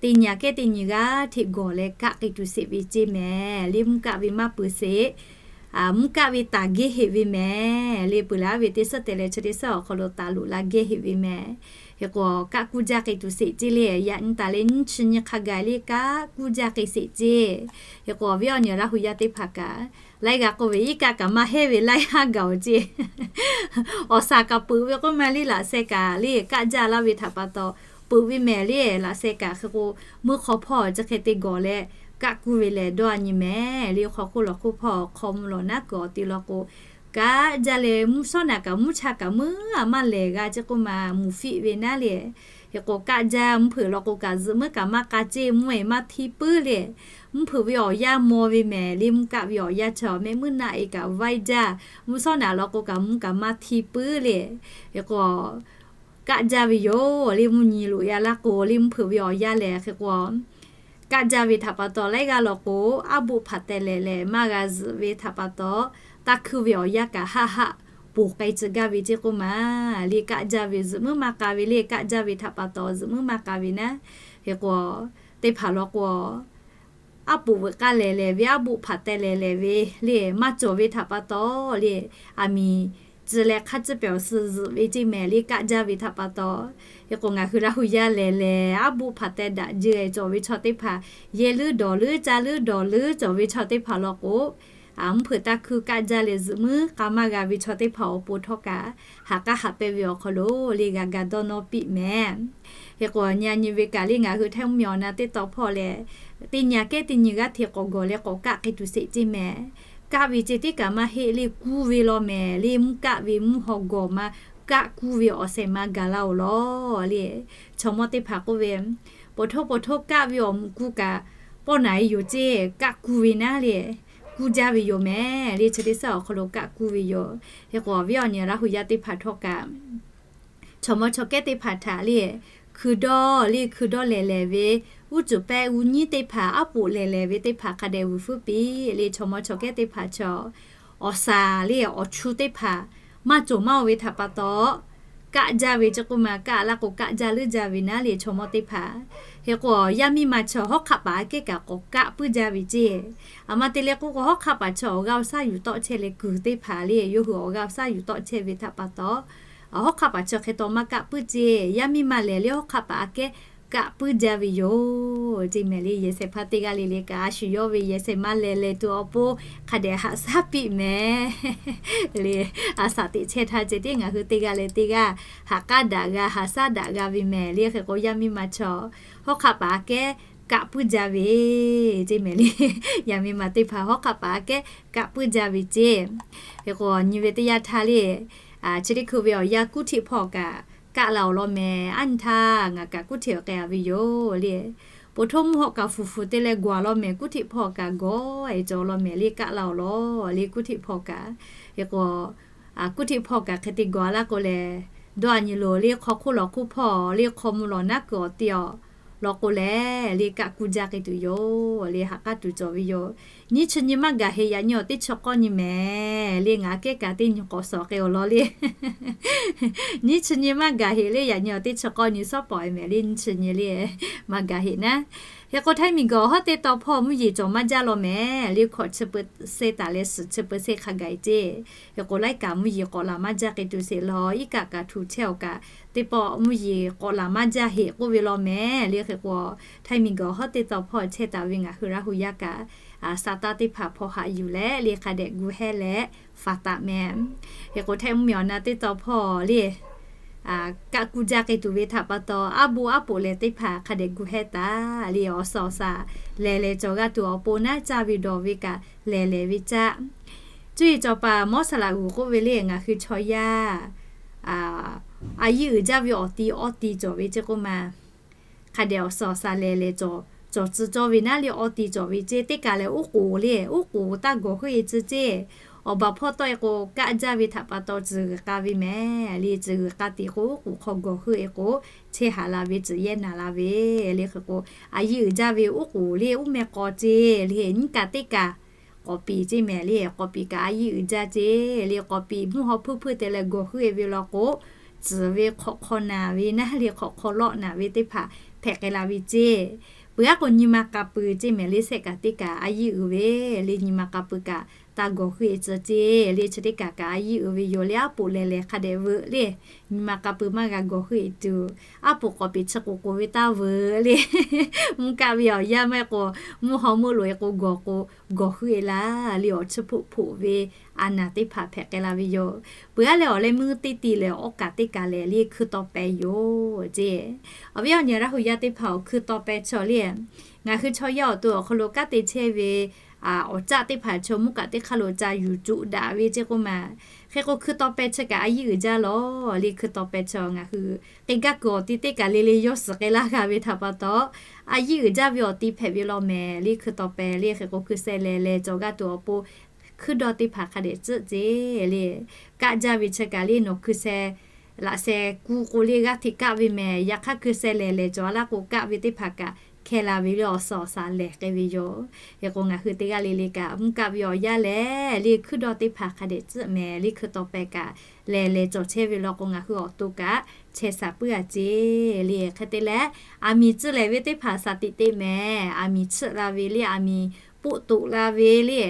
teˇ nyi aꞈ kehˉ teˇ nyi g'aˇ hteꞈ gawˬ leh kaˆ k'ai tuˬ sheˍ ve ceˇ mehˍ. Le mvuhˇ kaˆ ve maˇ peuˬ sheˍ, mvuhˇ kaˆ ve taˍ gehˇ heꞈ ve mehˍ. Le peuˬ laˇ ve teˇ suhˉ te leh chi teˇ suhˉ awˬ hk'aw lo taˍ loꞈ la gehˇ heꞈ ve mehˍ. Hk'e k'o kaˆ kuˇ jaˇ k'ai tuˬ sheˍ ceˇ le. Yaꞈ nyi taˍ leh nyiˇ chi nyiˇ hk'a gaˬ le kaˆ kuˇ jaˇ k'ai sheˍ ceˇ. Hk'e k'o awˬ viˉ awˬ nyi Laˇ hu yaˇ teˇ hpaˍ kaꞈ, laiˉ g'a k'oˆ ve iˉ kaˆ kaꞈ maˇ heˆ ve laiˉ haˉ gaˬ-oˬ ceˇ. Awˬ shaˍ kaꞈ peuˬ ve k'oˆ ma le laꞈ sheh kaꞈ le kaˆ jaˇ laˇ ve htaꞈ pa taw, peuˬ ve mehˍ le laꞈ sheh kaꞈ. Hk'e k'o meuˇ hk'aw hpawˇ chi hk'e te gawˬ leh kaˆ kuˇ ve lehˬ dawˇ a nyi mehˍ. Le hk'aw hk'oˆ lawˬ hk'oˆ hpawˇ hk'aw mvuh lawˬ naˉ kuiˬ awˬ te law k'o, kaˆ jaˇ leh mvuhˇ shawˉ naꞈ kaꞈ mvuhˇ cha kaꞈ meuˇ a maˇ lehˬ g'a ceˇ k'oˆ ma, mvuhˬ fiˆ ve naˉ le. Hk'e k'o kaˆ jaˇ mvuhˇ hpeuꞈ law k'o kaꞈ zuhꞈ meuˉ kaꞈ maˇ k'a ceˇ, mvuhˇ eˬ maˇ htiˇ puiˉ le. Mvuhˇ hpeuꞈ ve awˬ yanˇ maw ve mehˍ. Le mvuhˇ kaˆ ve awˬ yanˇ chaw mehˆ meuˇ naˆ e kaꞈ vaiˇ jaˇ, mvuhˇ shawˉ naꞈ law k'o kaꞈ mvuhˇ kaꞈ maˇ htiˇ puiˉ le. Hk'e k'o kaˆ jaˇ ve yoˬ. Le mvuhˇ nyi loꞈ ya laˇ k'o le mvuhˇ hpeuꞈ ve awˬ yanˇ lehˬ hk'e k'o kaˆ jaˇ ve htaꞈ pa taw laiˉ g'aˇ law k'o, aˉ boˆ hpaˍ teh lehˍ lehˍ maˇ g'a zuhꞈ ve htaꞈ pa taw, taˇ hkuiˇ ve awˬ yanˇ kaꞈ haˆ haˆ ponˬ k'ai tcuh gaˇ ve ceˇ k'oˆ ma. Le kaˆ jaˇ ve zuhꞈ meuˉ maˇ k'a ve le kaˆ jaˇ ve htaꞈ pa taw zuhꞈ meuˉ maˇ k'a ve naˉ. Hk'e k'o teˇ hpaˍ law k'o aˉ poꞈ veuꞈ k'aˇ lehˍ lehˍ ve, aˉ boˆ hpaˍ teh lehˍ lehˍ ve le maˇ cawˬ ve htaꞈ pa taw le, aˬ miˍ tcuh leh hk'a tcuhˇ pehˍ awˬ suh zuhꞈ ve ceˇ mehˍ. Le kaˆ jaˇ ve htaꞈ pa taw, hk'e k'o ngaˬ hui Laˇ hu yaˇ lehˍ lehˍ aˉ boˆ hpaˍ teh daꞈ jehˬ cawˬ ve chaw teˇ hpaˍ, yehˇ leuˉ dawˬ leuˉ caˇ leuˉ dawˬ leuˉ cawˬ ve chaw teˇ hpaˍ law k'o, mvuhˇ hpeuꞈ taˇ hkuiˇ kaˆ jaˇ leh zuhꞈ meuˉ k'a maˇ g'a ve chaw teˇ hpaˍ awˬ pon htawˇ kaꞈ, haꞈ k'aˉ haꞈ pehnˇ ve awˬ hk'aw lo le g'a ga dawˇ nawˇ piˇ mehˍ. Hk'e k'o nyi a nyi ve kaꞈ le ngaˬ hui Htaiˇ mvuhˇmiˬ awˬ na teˇ taw hpawˇ lehˬ, teˇ nyi aꞈ kehˉ teˇ nyi g'aˇ hteꞈ k'awꞈ gawˬ leh k'awꞈ kaˆ k'ai tuˬ sheˍ ceˇ mehˍ. Kaˆ ve ceˇ tiˉ kaꞈ maˇ heˆ le, kuˇ ve law mehˍ. Le mvuhˇ kaˆ ve mvuhˇ haw gawˬ ma kaˆ kuˇ ve awˬ shehˍ ma gaˬ la-oˬ law le. Chaw mawˇ teˇ hpaˍ k'oˆ ve, Paw htoˇ paw htoˇ kaˆ ve awˬ muꞈ kuˇ kaꞈ pawˆ naˍ e yoˬ ceˇ, kaˆ kuˇ ve naˉ le, kuˇ jaˇ ve yoˬ mehˍ. Le chi teˇ suhˉ awˬ hk'aw lo kaˆ kuˇ ve yoˬ. Hk'e k'o awˬ viˉ awˬ nyi Laˇ hu yaˇ teˇ hpaˍ htawˇ kaꞈ chaw mawˇ chaw kehˉ teˇ hpaˍ htaꞈ le hkui dawˇ le hkui dawˇ lehˍ lehˍ ve, uˉ cuˬ pehˆ g'uˇ nyiˉ teˇ hpaˍ aˉ poꞈ lehˍ lehˍ ve teˇ hpaˍ hk'a dehꞈ vuiˬ fuiˉ piˇ le. Chaw mawˇ chaw kehˉ teˇ hpaˍ chaw awˬ shaˍ le awˬ chu teˇ hpaˍ maˇ cawˬ maˇ oˬ ve htaꞈ pa taw, kaˆ jaˇ ve ceˇ k'oˆ ma kaˆ laˇ k'o kaˆ jaˇ leuˉ jaˇ ve naˉ le chaw mawˇ teˇ hpaˍ. Hk'e k'o yaˇ miˇ ma chaw hawˉ hk'aˆ paˍ aꞈ kehˉ kaꞈ k'awꞈ kaˆ puiˉ jaˇ ve ceˇ. Aˬ ma te leh k'oˆ k'o hawˉ hk'aˆ paˍ chaw awˬ g'aˇ awˬ shaˉ yuˬ tawˆ chehˇ leh kuiˬ teˇ hpaˍ le yawˇ hui awˬ g'aˇ awˬ shaˉ yuˬ tawˆ chehˇ ve htaꞈ pa taw, hawˉ hk'aˆ paˍ chaw hk'e taw maˇ kaˆ puiˉ ceˇ. Yaˇ miˇ ma lehˬ le hawˉ hk'aˆ paˍ aꞈ kehˉ kaˆ puiˉ jaˇ ve yoˬ. Ceˇ mehˍ le, yehˬ shehˍ hpaˇ teˇ g'aˇ le le kaꞈ a shu yawˇ ve yehˬ shehˍ ma lehˬ lehˬ tuˬ awˬ pon hk'a dehꞈ haꞈ shaˉ piˇ mehˍ le. A shaꞈ teꞈ chehˇ htaˇ ceh tiˉ ngaˬ hui teˇ g'aˇ leh teˇ g'aˇ haꞈ k'aˉ daꞈ g'a, haꞈ shaˉ daꞈ g'a ve mehˍ le. Hk'e k'o, yaˇ miˇ ma chaw hawˉ hk'aˆ paˍ aꞈ kehˉ kaˆ puiˉ jaˇ ve, ceˇ mehˍ le. Yaˇ miˇ ma teˇ hpaˍ hawˉ hk'aˆ paˍ aꞈ kehˉ kaˆ puiˉ jaˇ ve ceˇ. Hk'e k'o, nyi ve teˇ yanˇ htaˇ le, chi teˇ hkui ve awˬ yanˇ kuˉ hteꞈ hpawˇ kaꞈ kaˆ la awˬ lawn mehˍ. Aˉ nyi htaˇ ngaˬ kaꞈ kuˉ hteꞈ awˬ k'ai a ve yoˬ le. Poˬ htoˇ mvuhˇ hawˆ kaꞈ fuˍ fuˍ te leh gawˬ a lawn mehˍ, kuˉ hteꞈ hpawˇ kaꞈ gawˬ e cawˬ lawn mehˍ le, kaˆ la awˬ lawn le kuˉ hteꞈ hpawˇ kaꞈ. Hk'e k'o, kuˉ hteꞈ hpawˇ kaꞈ hk'e te gawˬ a laˇ k'o lehˬ, dawˇ a nyi loˬ le, hk'aw hk'oˆ lawˬ hk'oˆ hpawˇ le, hk'aw mvuh lawˬ naˉ kuiˬ awˬ te awˬ lawn k'o lehˬ le, kaˆ kuˇ jaˇ k'ai tuˬ yoˬ le, ha k'aˉ tuˬ cawˬ ve yoˬ. Nyiˇ chi nyi maˇ gaˬ heꞈ, yaꞈ nyi awˬ teˇ chi k'awˇ nyi mehˍ le, ngaˬ kehˉ kaꞈ teˇ nyi k'awꞈ shawˍ k'ai awˬ lawn le. Nyiˇ chi nyi maˇ gaˬ heꞈ le, yaꞈ nyi awˬ teˇ chi k'awˇ nyi shawˉ pawˍ e mehˍ le, nyiˇ chi nyi le maˇ gaˬ heꞈ naˉ. Hk'e k'o, htaiˇ miˬ guiˬ awˬ hawˉ teˇ taw hpawˇ mvuhˇ yeˬ cawˬ maˇ jaˇ law mehˍ le, hkawꞈ chi peuˬ se taˍ leh suhˍ chi peuˬ se hk'a gaˬ e ceˇ. Hk'e k'o, laiˉ kaꞈ mvuhˇ yeˬ k'awꞈ laˬ maˇ jaˇ k'ai tuˬ sheˍ law, iˉ kaˆ kaꞈ htu chehˇ awˬ kaꞈ teˇ pawˆ mvuhˇ yeˬ k'awꞈ laˬ maˇ jaˇ heꞈ k'oˆ ve law mehˍ le. Hk'e k'o, htaiˇ miˬ guiˬ awˬ hawˉ teˇ taw hpawˇ chehˇ taˍ ve ngaˬ hui Laˇ hu yaˇ kaꞈ, sa taˇ teˇ hpaˍ hpaw haꞈ yuˬ leh le hk'a dehꞈ gu hehˇ leh faˍ taˍ mehˍ. Hk'e k'o, htaiˇ mvuhˇ miˬ awˬ na teˇ taw hpawˇ le kaˆ kuˇ jaˇ k'ai tuˬ ve htaꞈ pa taw, aˉ boˆ aˉ poꞈ lehˬ teˇ hpaˍ hk'a dehꞈ gu hehˇ taˍ le. Awˬ suhˍ awˬ shaˍ lehˬ lehˬ cawˬ g'a tuˬ awˬ pon naˉ, caˇ ve dawˬ ve kaꞈ lehˬ lehˬ ve caˇ. Cuˇ yiˍ cawˬ paˍ mawˉ saˍ laꞈ g'uˬ k'oˆ ve le, ngaˬ hui chaw yaˇ a yiˇ uiˍ jaˇ ve awˬ ti awˇ ti cawˬ ve ceˇ k'oˆ ma. Hk'a dehꞈ awˬ suhˍ awˬ shaˍ lehˬ lehˬ cawˬ tcuh cawˇ ve naˉ le, awˇ ti cawˬ ve ceˇ. Teˇ kaˬ lehˬ uˉ k'oˍ le, uˉ k'oˍ taˇ gawˬ heuˆ e tcuh ceˇ. Awˬ baˬ hpawˇ tawˆ e k'o, kaˆ jaˇ ve htaꞈ pa taw tcuh g'uiˬ k'a ve mehˍ le. Tcuh g'uiˬ k'a tiꞈ k'o, uˉ k'oˍ hk'aw gawˬ heuˆ e k'o, chehˇ haˍ la ve, tcuh yehˇ naˍ la ve le. Hk'e k'o, a yiˇ uiˍ jaˇ ve uˉ k'oˍ le, uˉ meh k'aw ceˇ le. Nyiˇ kaˬ teˇ kaˬ k'awꞈ piˍ ceˇ mehˍ le. K'awꞈ piˍ kaꞈ a yiˇ uiˍ jaˇ ceˇ le. K'awꞈ piˍ mvuhˇ haw hpuiˇ hpuiˇ te leh gawˬ heuˆ e ve law k'o, tcuh ve hk'awꞈ hk'aw naˍ ve naˉ le, hk'awꞈ hk'aw lawˆ naˍ ve teˇ hpaˍ hpehꞈ k'ai la ve ceˇ. Peuˬ aˉ k'o, nyi ma k'a pui ceˇ mehˍ le, shehˆ kaꞈ teˇ kaˬ a yiˇ uiˍ ve le. Nyi ma k'a pui kaꞈ taˇ gawˬ heuˆ e tcuh ceˇ le. Chi teˇ kaˬ kaꞈ a yiˇ uiˍ ve yoˬ le. Aˉ poꞈ lehˬ lehˬ hk'a dehꞈ veuꞈ le. Nyi ma k'a pui maˇ g'a gawˬ heuˆ e tuˬ, aˉ poꞈ k'awꞈ piˍ chi k'oˍ k'oˍ ve taˇ veuꞈ le. Mvuhˇ kaˆ ve awˬ yanˇ maˇ heˆ k'o, mvuhˇ haw meuˇ loꞈ e k'o gawˬ k'o, gawˬ heuˆ e laˇ le. Awˬ chi hpoˆ hpoˆ ve a naˍ teˇ hpaˍ hpehꞈ k'ai la ve yoˬ. Peuˬ aˉ leh awˬ leh meuˇ teˇ ti lehˬ, awˉ kaꞈ teˇ kaˬ lehˬ le, hkui taw peh yoˬ ceˇ. Awˬ viˉ awˬ nyi Laˇ hu yaˇ teˇ hpaˍ awˬ hkui taw peh chaw le, ngaˬ hui chaw yaˇ awˬ to awˬ hk'aw lo kanˉ te chehˇ ve awˬ caˆ teˇ hpaˍ chaw mvuhˇ kaˆ teˇ hk'aˇ lo ca yuˬ coꞈ daꞈ ve ceˇ k'oˆ ma. Hk'e k'o, hkui taw peh chi kaꞈ a yiˇ uiˍ jaˇ law le. Hkui taw peh chaw ngaˬ hui k'e gaˇ kuiˬ awˬ ti teˇ kaˬ le le yawˇ suhˍ k'ai laˇ g'a ve htaꞈ pa taw, a yiˇ uiˍ jaˇ ve awˬ ti hpehꞈ ve law mehˍ le. Hkui taw peh le. Hk'e k'o, hkui sheh lehˬ lehˬ cawˬ g'a tuˬ awˬ pon hkuiˉ dawˇ teˇ hpaˍ hk'a dehꞈ tcuhˆ ceˇ le. Kaˆ jaˇ ve chi kaꞈ le, nawˬ hkui sheh laꞈ sheh kuˇ k'o le g'aˇ hteꞈ kaˆ ve mehˍ. Yaꞈ hk'aˇ hkui sheh lehˬ lehˬ cawˬ a laˇ k'o, kaˆ ve teˇ hpaˍ kaꞈ hkeh la ve le. Awˬ suhˍ awˬ shaˍ lehˬ k'ai ve yoˬ. Hk'e k'o, ngaˬ hui teˇ g'aˇ le le kaꞈ mvuhˇ kaˆ ve awˬ yanˇ lehˬ le, hkuiˉ dawˇ teˇ hpaˍ hk'a dehꞈ tcuhˆ mehˍ le. Hkui taw peh kaꞈ lehˬ lehˬ cawˬ chehˇ ve law k'o, ngaˬ hui awˬ to kaꞈ chehˇ shaˍ puiˉ a ceˇ le. Hk'e te leh, aˬ miˍ tcuh lehˬ ve teˇ hpaˍ shaˍ tiꞈ te mehˍ. Aˬ miˍ tsuhˆ la ve le, aˬ miˍ poˆ toꞈ la ve le.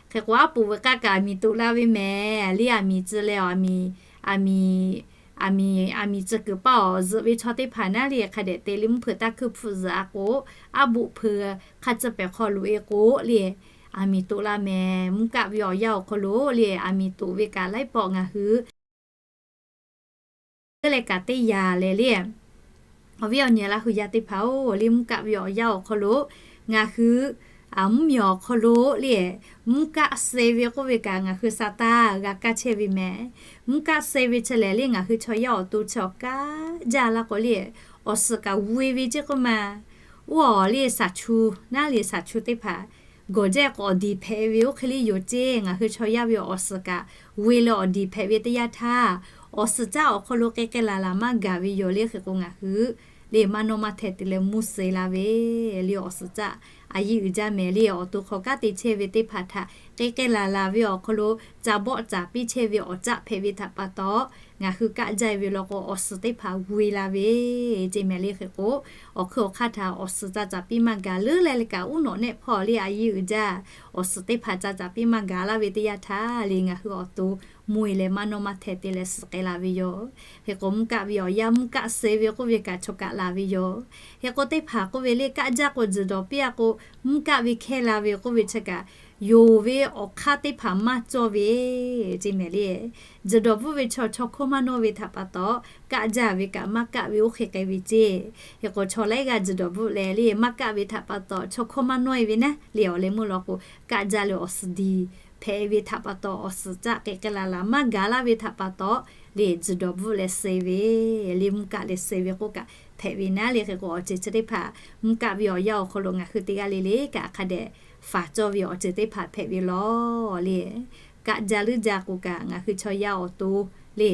Hk'e k'o, aˉ poꞈ veuꞈ k'aˇ kaꞈ aˬ miˍ toꞈ la ve mehˍ le. Aˬ miˍ tcuh leh, aˬ miˍ, aˬ miˍ, aˬ miˍ tcuh kuiˬ paˇ awˬ zuhꞈ ve chaw teˇ hpaˍ naˉ le, hk'a dehꞈ te le. Mvuhˇ hpeuꞈ taˇ hkuiˇ hpfuhˆ zuhꞈ a k'o, aˉ boˆ hpeuꞈ hk'a tcuh pehˍ hk'aw loꞈ e k'o le, aˬ miˍ toꞈ la mehˍ. Mvuhˇ kaˆ ve awˬ yanˇ awˬ hk'aw lo le, aˬ miˍ toꞈ ve kaꞈ laiˉ pawˆ ngaˬ hui teˇ leh kaꞈ teˇ yanˇ lehˬ le, awˬ viˉ awˬ nyi Laˇ hu yaˇ teˇ hpaˍ-oˬ le, mvuhˇ kaˆ ve awˬ yanˇ awˬ hk'aw lo ngaˬ hui mvuhˇ miˬ awˬ hk'aw lo le, mvuhˇ kaˆ suh ve k'oˆ ve kaꞈ ngaˬ hui sa taˇ g'a kaˇ chehˇ ve mehˍ. Mvuhˇ kaˆ suh ve chi lehˬ le, ngaˬ hui chaw yaˇ awˬ to chi awˬ kaˉ jaˇ laˇ k'o le, awˬ suhˍ kaꞈ g'oˇ e ve ceˇ k'oˆ ma. Oˇ awˬ le shaˍ chu, naˉ le shaˍ chu teˇ hpaˍ gawˬ jaˇ k'o, awˬ diˍ hpehꞈ ve oˇ hk'e le yoˬ ceˇ. Ngaˬ hui chaw yaˇ ve awˬ suhˍ kaꞈ g'oˇ e leh awˬ diˍ hpehꞈ ve teˇ yanˇ htaˇ, awˬ suhˍ caˆ awˬ hk'aw lo k'ai k'ai laˬ laˬ maˇ gaˬ ve yoˬ le. Hk'e k'o, ngaˬ hui le maˇ nawˇ maˇ hteh te leh mvuhˇ suh la ve le, awˬ suhˍ caˆ a yiˇ uiˍ jaˇ mehˍ le. Awˬ to hk'aw kanˉ te chehˇ ve teˇ hpaˍ htaꞈ k'e k'ai laˬ laˬ ve awˬ hk'aw lo ca bawˆ caˍ piˇ chehˇ ve awˬ caˆ hpehꞈ ve htaꞈ pa taw, ngaˬ hui kaˆ jaˇ ve law k'o, awˬ suhˍ teˇ hpaˍ g'oˇ e la ve ce mehˍ le. Hk'e k'o, awˬ hkui awˬ hk'aˇ htaꞈ awˬ suhˍ ca caˍ piˇ maˇ gaˬ leuˉ leh le kaꞈ, uˉ nawꞈ nehˆ hpawˇ le a yiˇ uiˍ jaˇ, awˬ suhˍ teˇ hpaˍ ca caˍ piˇ maˇ gaˬ laˇ ve teˇ yanˇ htaˇ le, ngaˬ hui awˬ to mvuhˇ e leh maˇ nawˇ maˇ hteh te leh suhˍ k'ai la ve yoˬ. Hk'e k'o, mvuhˇ kaˆ ve awˬ yanˇ mvuhˇ kaˆ suh ve k'oˆ ve kaꞈ chaw kaꞈ laˬ ve yoˬ. Hk'e k'o, teˇ hpaˍ k'oˆ ve le, kaˆ jaˇ k'o, tzuhˬ dawˬ piˇ a k'o, mvuhˇ kaˆ ve hkehˇ la ve k'oˆ ve chi kaꞈ, yonˍ ve awˬ hk'aˇ teˇ hpaˍ maˇ cawˇ ve ce mehˍ le. Tzuhˬ dawˬ bvuhˆ ve chaw, chaw hkawˇ maˇ nawˇ ve htaꞈ pa taw, kaˆ jaˇ ve kaꞈ maˇ kaˆ ve oˇ hk'e k'ai ve ce. Hk'e k'o, chaw laiˉ g'aˇ tzuhˬ dawˬ bvuhˆ leh le maˇ kaˆ ve htaꞈ pa taw, chaw hkawˇ maˇ nawˇ e ve naˉ le, awˬ leh meuˇ law k'o, kaˆ jaˇ leh awˬ suhˍ diˬ hpehꞈ ve htaꞈ pa taw, awˬ suhˍ caˆ k'e k'ai laˬ laˬ maˇ gaˬ laˇ ve htaꞈ pa taw, le tzuhˬ dawˬ bvuhˆ leh suh e ve, le mvuhˇ kaˆ leh suh e ve k'oˆ kaꞈ hpehꞈ ve naˉ le. Hk'e k'o, awˬ ceuˬ chi teˇ hpaˍ mvuhˇ kaˆ ve awˬ yanˇ awˬ hk'aw lo ngaˬ hui teˇ g'aˇ le le kaꞈ hk'a dehꞈ faˍ cawˇ ve awˬ ceuˬ teˇ hpaˍ hpehꞈ ve lawˬ le. Kaˆ jaˇ leuˉ jaˇ k'o kaꞈ, ngaˬ hui chaw yaˇ awˬ to le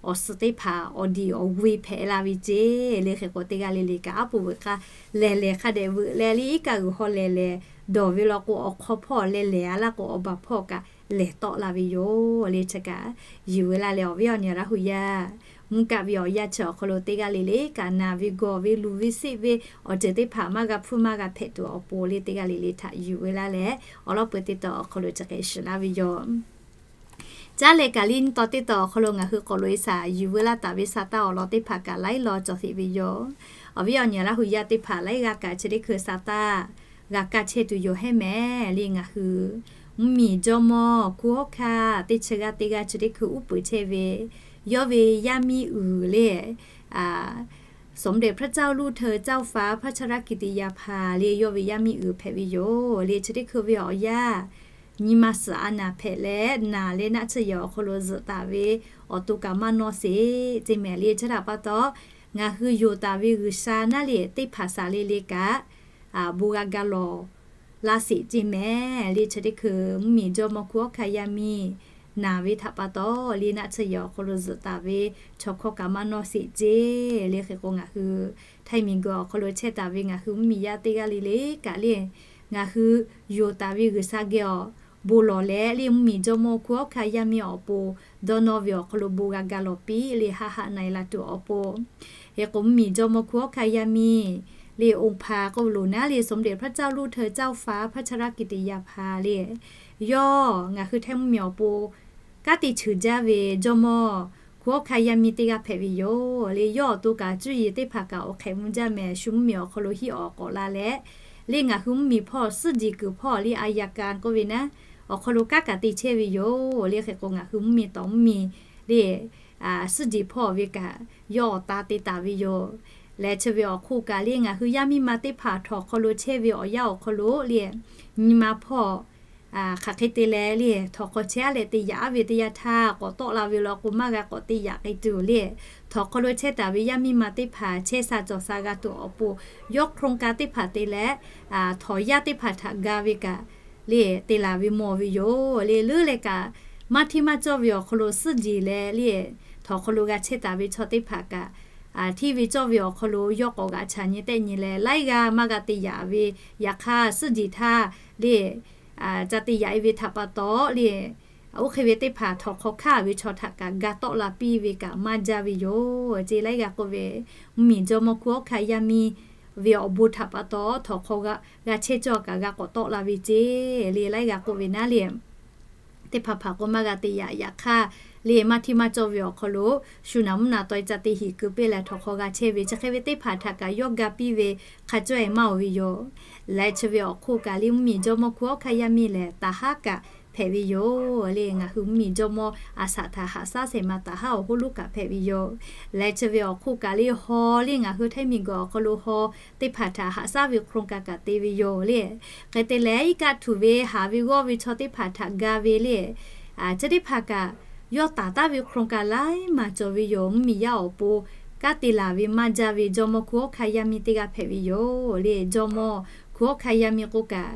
awˬ suhˍ teˇ hpaˍ awˬ diˬ awˬ g'oˇ e hpehꞈ la ve ce le. Hk'e k'o, teˇ g'aˇ le le kaꞈ aˉ poꞈ veuꞈ k'aˇ lehˬ lehˬ hk'a dehꞈ veuꞈ leh le, iˉ kaˆ g'uiˬ haw lehˬ lehˬ dawˬ ve law k'o, awˬ hk'aw hpawˇ lehˬ lehˬ a laˇ k'o, awˬ baˬ hpawˇ kaꞈ lehˬ tawˆ la ve yoˬ le. Chi kaꞈ yuˬ ve laˇ leh, awˬ viˉ awˬ nyi Laˇ hu yaˇ, mvuhˇ kaˆ ve awˬ yanˇ chi awˬ hk'aw lo teˇ g'aˇ le le kaꞈ naˬ ve gawˬ ve luˬ ve seˆ ve awˬ ceuˬ teˇ hpaˍ maˇ g'a hpfuhˇ maˇ g'a hpehꞈ tuˬ awˬ pon le, teˇ g'aˇ le le htaꞈ yuˬ ve laˇ leh, awˬ lawn peu teˇ taw awˬ hk'aw lo chi hk'e shiˍ laˇ ve yoˬ. Caˉ leh kaꞈ le, nyi taw teˇ taw awˬ hk'aw lo ngaˬ hui k'awꞈ loꞈ e shaˍ yuˬ veu laˇ taˍ ve sa taˇ awˬ lawn teˇ hpaˍ kaꞈ laiˉ law cawˬ heꞈ ve yoˬ. Awˬ viˉ awˬ nyi Laˇ hu yaˇ teˇ hpaˍ laiˉ g'aˇ kaꞈ chi teˇ hkui sa taˇ g'a kaˇ chehˇ tuˬ yoˬ hehˉ mehˍ le. Ngaˬ hui mvuhˇmiˬ jawˇmawˇ Hkunˉ hawˉ hkaˇ teˇ chi g'aˇ teˇ g'aˇ chi teˇ hkui uˉ peunˍ chehˇ ve, yawˇ ve yaˇ miˇ uiˍ le สมเด็จพระเจ้าลูกเธอเจ้าฟ้าพัชรกิติยาภา le yawˇ ve yaˇ miˇ uiˍ hpehꞈ ve yoˬ le. Chi teˇ hkui ve awˬ yanˇ nyi ma suhˍ a naˍ hpehꞈ leh, naˬ leh naˆ tsuhˇ yehˬ awˬ hk'aw lo zuhꞈ taˍ ve awˬ to kaꞈ maˇ nawˇ sheˍ ce mehˍ le. Chi htaꞈ pa taw, ngaˬ hui yonˍ taˍ ve G'uiˬsha naˉ le teˇ hpaˍ saˍ le le kaꞈ bon g'a ga lawˬ laˇ sheˍ ce mehˍ le. Chi teˇ hkui mvuhˇmiˬ jawˇmawˇ Hkunˉ hawˉ hkaˇ yaˇ miˇ naˬ ve htaꞈ pa taw le, naˆ tsuhˇ yehˬ awˬ hk'aw lo zuhꞈ taˍ ve chaw hkawˇ kaꞈ maˇ nawˇ sheˍ ce le. Hk'e k'o, ngaˬ hui htaiˇ miˬguiˬ awˬ hk'aw lo chehˇ taˍ ve ngaˬ hui mvuhˇmiˬ yaˇ teˇ g'aˇ le le kaꞈ le, ngaˬ hui yonˍ taˍ ve G'uiˬsha geh awˬ bon lawˬ leh le, mvuhˇmiˬ jawˇmawˇ Hkunˉ hawˉ hkaˇ yaˇ miˇ awˬ pon dawˇ nawˇ ve awˬ hk'aw lo bon g'a ga lawˬ piˇ le, haˆ haˆ na e la tuˬ awˬ pon. Hk'e k'o, mvuhˇmiˬ jawˇmawˇ Hkunˉ hawˉ hkaˇ yaˇ miˇ le, องค์พระ k'oˆ ve loˬ naˉ le สมเด็จพระเจ้าลูกเธอเจ้าฟ้าพัชรกิติยาภา le, yawˇ ngaˬ hui htaiˇ mvuhˇmiˬ awˬ pon kanˉ te cheuˬ jaˇ ve jawˇmawˇ Hkunˉ hawˉ hkaˇ yaˇ miˇ teˇ g'aˇ hpehꞈ ve yoˬ le. Yawˇ awˬ to kaꞈ cuˇ yiˍ teˇ hpaˍ kaꞈ awˬ hk'ehꞈ mvuh jaˇ mehˍ, shu mvuhˇmiˬ awˬ hk'aw lo hiˆ awˬ k'awꞈ la leh, le ngaˬ hui mvuhˇmiˬ hpawˇ suhˉ jeˬ kuiˬ hpawˇ le อัยการ k'oˆ ve naˉ, awˬ hk'aw lo kanˉ kaꞈ te chehˇ ve yoˬ le. Hk'e k'o, ngaˬ hui mvuhˇmiˬ tawˍ mvuhˇmiˬ le suhˉ jeˬ hpawˇ ve kaꞈ yawˇ awˬ ta te taˍ ve yoˬ. Leh chi ve awˬ hk'oˆ kaꞈ le, ngaˬ hui yaˇ miˇ ma teˇ hpaˍ htawnˍ hk'aw lo chehˇ ve awˬ yanˇ awˬ hk'aw lo le, nyi ma hpawˇ hk'aˬ hk'e te leh le, htawnˍ hk'aw chehˇ a leh te yaꞈ aˉ ve teˇ yanˇ htaˇ, k'awꞈ tawˆ la ve law k'o, maˇ g'a k'awꞈ te yaꞈ k'ai tuˬ le. Htawnˍ hk'aw lo chehˇ taˍ ve yaˇ miˇ ma teˇ hpaˍ chehˇ sha cawˬ sha g'a tuˬ awˬ pon, yawˇ โครงการ teˇ hpaˍ te leh, htawnˍ yaˇ teˇ hpaˍ htaꞈ ga ve kaꞈ le, te laˬ ve mawˬ ve yoˬ le. Leuˉ leh kaꞈ, maˇ hteˇ maˇ cawˇ ve awˬ hk'aw lo suhˉ jeˬ leh le, htawnˍ hk'aw lo g'a chehˇ taˍ ve chaw teˇ hpaˍ kaꞈ, hteˇ ve cawˇ ve awˬ hk'aw lo yawˇ k'awꞈ g'aꞈ chaꞈ nyi tehˆ nyi leh, laiˉ g'aˇ maˇ g'a te yaꞈ ve, yaꞈ hk'aˇ suhˉ jeˬ htaˇ le, ca te yaꞈ e ve htaꞈ pa taw le, oˇ hk'e ve teˇ hpaˍ htawnˍ hk'aw hkanˇ ve chaw htaꞈ kaꞈ ga tawˆ la piˇ ve kaꞈ maˇ jaˇ ve yoˬ ce. Laiˉ g'aˇ k'oˆ ve, mvuhˇmiˬ jawˇmawˇ Hkunˉ hawˉ hkaˇ yaˇ miˇ ve awˬ bon htaꞈ pa taw htawnˍ hk'aw g'a chehˇ cawˇ kaꞈ g'a k'awꞈ tawˆ la ve ce le. Laiˉ g'aˇ k'oˆ ve naˉ le, teˇ hpaˍ hpaˍ k'o maˇ g'a te yaꞈ, yaꞈ hk'aˇ le maˇ hteˇ maˇ cawˇ ve awˬ hk'aw lo shu naˍ mvuhˇ naˍ taw e ca te hiˍ keu piˇ leh htawnˍ hk'aw g'a chehˇ ve chi hk'e ve teˇ hpaˍ htaꞈ kaꞈ yawˇ ga piˇ ve hk'a cawˇ e maˇ oˬ ve yoˬ. Leh chi ve awˬ hk'oˆ kaꞈ le, mvuhˇmiˬ jawˇmawˇ Hkunˉ hawˉ hkaˇ yaˇ miˇ lehˬ, taˍ haˉ kaꞈ hpehꞈ ve yoˬ le. Ngaˬ hui mvuhˇmiˬ jawˇmawˇ a shaꞈ htaꞈ haꞈ shaˉ shehˍ ma taˍ haˉ awˬ hoˉ lonˉ kaꞈ hpehꞈ ve yoˬ. Leh chi ve awˬ hk'oˆ kaꞈ le, haw le ngaˬ hui htaiˇ miˬguiˬ awˬ hk'aw lo haw teˇ hpaˍ htaꞈ haꞈ shaˉ ve โครงการ kaꞈ te ve yoˬ le. Hk'e te leh, iˉ kaˆ htuˬ ve haˍ ve g'awˇ ve chaw teˇ hpaˍ htaꞈ ga ve le, chi teˇ hpaˍ kaꞈ yawˇ taˍ taˉ ve โครงการ laiˉ maˬ cawˬ ve yoˬ. Mvuhˇmiˬ yaˇ awˬ pon kanˉ te laˬ ve maˇ jaˇ ve jawˇmawˇ Hkunˉ hawˉ hkaˇ yaˇ miˇ teˇ g'aˇ hpehꞈ ve yoˬ le. Jawˇmawˇ Hkunˉ hawˉ hkaˇ yaˇ miˇ k'oˆ kaꞈ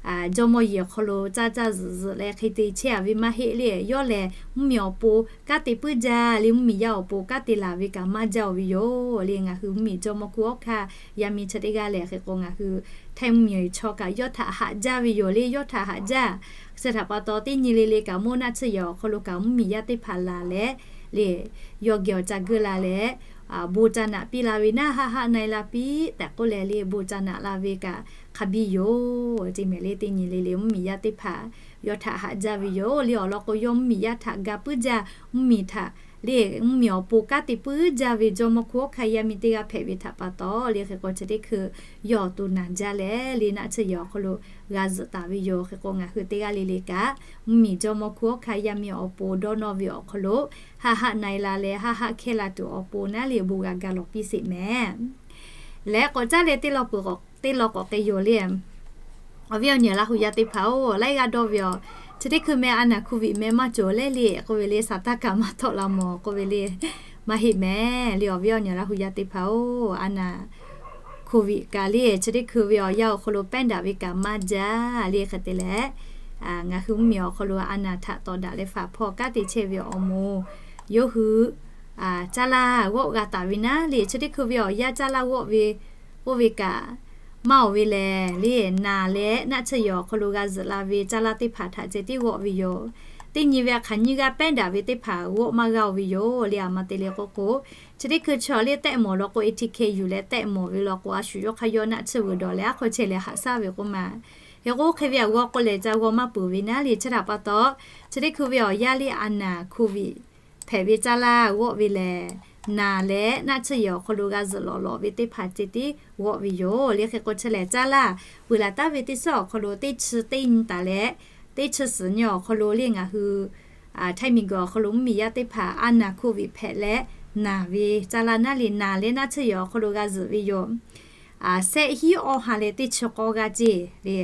jawˇmawˇ yiˍ awˬ hk'aw lo caˇ caˇ zuhꞈ zuhꞈ leh hk'e te chehˇ a ve maˇ heˆ le. Yawˇ lehˬ mvuhˇmiˬ awˬ pon kanˉ te puiˉ jaˇ le, mvuhˇmiˬ yaˇ awˬ pon kanˉ te laˬ ve kaꞈ maˇ jaˇ-oˬ ve yoˬ le. Ngaˬ hui mvuhˇmiˬ jawˇmawˇ hkunˉ hawˉ hkanˇ yaˇ miˇ chi teˇ g'aˇ lehˬ, hk'e k'o ngaˬ hui htaiˇ mvuhˇmiˬ chaw kaꞈ yawˇ htaꞈ haꞈ jaˇ ve yoˬ le. Yawˇ htaꞈ haꞈ jaˇ chi htaꞈ pa taw, teˇ nyi le le kaꞈ mawˇ naˆ tsuhˇ yehˬ awˬ hk'aw lo kaꞈ mvuhˇmiˬ yaˇ teˇ hpaˍ laˬ leh le, yawˇ geh awˬ ca geuˆ la leh, bon ca naꞈ piˇ la ve naˉ, haˆ haˆ na-e la piˇ tehꞈ k'oˆ leh le, bon ca naꞈ la ve kaꞈ hk'a biˇ yoˬ. Chi mehˍ le, teˇ nyi le le mvuhˇmiˬ yaˇ teˇ hpaˍ yawˇ htaꞈ haꞈ jaˇ ve yoˬ le. Awˬ lawn k'o, yawˇ mvuhˇmiˬ yaˇ htaꞈ ga puiˉ jaˇ, mvuhˇmiˬ htaꞈ le, mvuhˇmiˬ awˬ pon kanˉ te puiˉ jaˇ ve jawˇmawˇ hkunˉ hawˉ hkanˇ yaˇ miˇ teˇ g'aˇ hpehꞈ ve htaꞈ pa taw le, hk'e k'o chi teˇ hkui yawˇ awˬ to naˬ jaˇ leh le, naˆ tsuhˇ yehˬ awˬ hk'aw lo g'a zuhꞈ taˍ ve yoˬ. Hk'e k'o ngaˬ hui teˇ g'aˇ le le kaꞈ mvuhˇmiˬ jawˇmawˇ hkunˉ hawˉ hkanˇ yaˇ miˇ awˬ pon dawˇ nawˇ ve awˬ hk'aw lo haˆ haˆ na-e la leh haˆ haˆ hkehˇ la tuˬ awˬ pon naˉ le, bon g'a ga lawˬ piˇ sheˍ mehˍ. Leh k'awꞈ caˉ leh teˇ law peuˬ k'awꞈ teˇ law k'awꞈ k'ai yoˬ le. Awˬ viˉ awˬ nyi Laˇ hu yaˇ teˇ hpaˍ-oˬ, laiˉ g'aˇ dawˇ ve aˬ, chi teˇ hkui meh a naˍ hkoˇ viꞈ meh maˇ cawˬ leh le k'oˆ ve le, saˍ taˇ kaꞈ maˇ htawˆ la mawˬ k'oˆ ve le, maˇ heˆ mehˍ le. Awˬ viˉ awˬ nyi Laˇ hu yaˇ teˇ hpaˍ-oˬ, a naˍ hkoˇ viꞈ kaꞈ le chi teˇ hkui ve awˬ yanˇ awˬ hk'aw lo pehˉ daꞈ ve kaꞈ maˇ jaˇ le. Hk'e te leh, ngaˬ hui mvuhˇmiˬ awˬ hk'aw lo a naˍ htaꞈ tawˍ daꞈ leh faˍ hpawˇ kanˉ te chehˇ ve awˬ moˍ yawˇ hui caˇ laˇ g'awˆ g'a taˍ ve naˉ le, chi teˇ hkui ve awˬ yanˇ caˇ laˇ g'awˆ ve k'oˆ ve kaꞈ maˇ awˬ ve lehˬ le, naˬ leh naˆ tsuhˇ yehˬ awˬ hk'aw lo g'a zuhꞈ la ve caˇ laˇ teˇ hpaˍ htaꞈ ceh tiˉ g'awˆ ve yoˬ. Teˇ nyi ve hk'aˬ nyiˇ g'aˇ pehˉ daꞈ ve teˇ hpaˍ g'awˆ maˇ g'a-oˬ ve yoˬ le. A ma te le k'oˆ k'o, chi teˇ hkui chaw le tehˆ mawˬ law k'o, A T K yuˬ leh tehˆ mawˬ ve law k'o, a shu yawˇ hk'aˇ yawˇ naˆ tsuhˇ vuiˬ dawˬ leh aˉ hk'aw chehˇ leh haꞈ shaˉ ve k'oˆ ma. Hk'e k'o hk'e ve aꞈ g'awˇ k'oˆ leh ca g'awˇ maˇ peuˬ ve naˉ le, chi htaꞈ pa taw, chi teˇ hkui ve awˬ yanˇ le a naˍ hkoˇ viꞈ hpehꞈ ve caˇ laˇ g'awˆ ve lehˬ, naˬ leh naˆ tsuhˇ yehˬ awˬ hk'aw lo g'a zuhꞈ lawꞈ lawꞈ ve teˇ hpaˍ ceh tiˉ g'awˆ ve yoˬ le. Hk'e k'o chi lehˬ caˇ laˇ peuˬ laˬ taˉ ve teˇ suhˉ awˬ hk'aw lo teˇ chi teˇ nyi taˍ leh, teˇ chi suhˍ nyi awˬ hk'aw lo le ngaˬ hui Htaiˇ miˬguiˬ awˬ hk'aw lo mvuhˇmiˬ yaˇ teˇ hpaˍ a naˍ hkoˇ viꞈ hpehꞈ leh naˬ ve caˇ laˇ naˉ le, naˬ leh naˆ tsuhˇ yehˬ awˬ hk'aw lo g'a zuhꞈ ve yoˬ. Sehˆ hinˉ awˇ ha leh teˇ chi k'awˇ g'aˇ ceˇ le.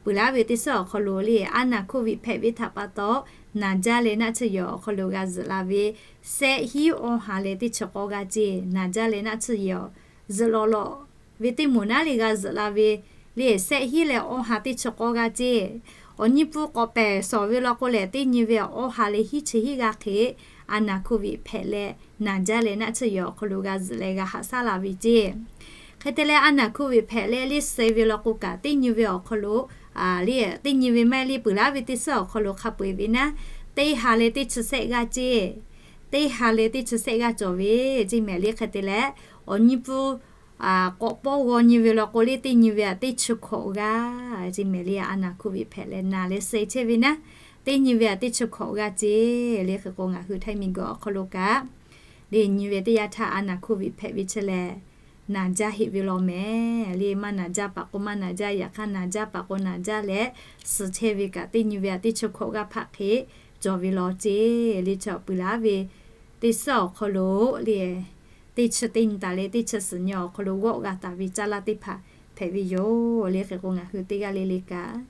Peuˬ laˬ ve teˇ suhˉ awˬ hk'aw lo le a naˍ hkoˇ viꞈ hpehꞈ ve htaꞈ pa taw, naˬ jaˇ leh naˆ tsuhˇ yehˬ awˬ hk'aw lo g'a zuhꞈ la ve, sehˆ hinˉ awˇ ha leh teˇ chi k'awˇ g'aˇ ceˇ, naˬ jaˇ leh naˆ tsuhˇ yehˬ zuhꞈ lawꞈ lawꞈ ve teˇ moˍ naˉ le g'a zuhꞈ la ve le, sehˆ hinˉ leh awˇ ha teˇ chi k'awˇ g'aˇ ceˇ. Awˬ nyi pun k'awꞈ pehˬ shawˍ ve law k'o lehˬ, teˇ nyi ve awˇ ha leh hiˉ chi hiˉ g'aˇ hk'e a naˍ hkoˇ viꞈ hpehꞈ leh naˬ jaˇ leh naˆ tsuhˇ yehˬ awˬ hk'aw lo g'a zuhꞈ leh g'a haꞈ shaˉ la ve ceˇ. Hk'e te leh a naˍ hkoˇ viꞈ hpehꞈ leh le suh ve law k'o kaꞈ, teˇ nyi ve awˬ hk'aw lo le, teˇ nyi ve maˇ heˆ le, peuˬ laˬ ve teˇ suhˉ awˬ hk'aw lo hk'a peu-eˬ ve naˉ, teˇ ha leh teˇ chi sehˆ g'aˇ ceˇ. Teˇ ha leh teˇ chi sehˆ g'aˇ cawˬ ve ceˇ mehˍ le. Hk'e te leh awˬ nyi pun k'awꞈ pawˇ g'aw nyi ve law k'o le, teˇ nyi ve aꞈ teˇ chi hkawꞈ g'aˇ ceˇ mehˍ le. A naˍ hkoˇ viꞈ hpehꞈ leh naˬ leh suh chehˇ ve naˉ, teˇ nyi ve aꞈ teˇ chi hkawꞈ g'aˇ ceˇ le. Hk'e k'o ngaˬ hui Htaiˇ miˬguiˬ awˬ hk'aw lo kaꞈ le, nyi ve teˇ yanˇ htaˇ a naˍ hkoˇ viꞈ hpehꞈ ve chi lehˬ, naˬ jaˇ heˆ ve law mehˍ le. Maˇ naˬ jaˇ paˍ k'o maˇ naˬ jaˇ, yaꞈ hk'aˇ naˬ jaˇ paˍ k'o naˬ jaˇ leh suh chehˇ ve kaꞈ, teˇ nyi ve aꞈ teˇ chi hkawꞈ g'aˇ hpaˆ hk'e cawˬ ve law ceˇ le. Chaw peuˬ laˬ ve teˇ suhˉ awˬ hk'aw lo le, teˇ chi teˇ nyi taˍ leh teˇ chi suhˍ nyi awˬ hk'aw lo g'awˆ g'a taˍ ve caˇ laˇ teˇ hpaˍ hpehꞈ ve yoˬ le. Hk'e k'o ngaˬ hui teˇ g'aˇ le le kaꞈ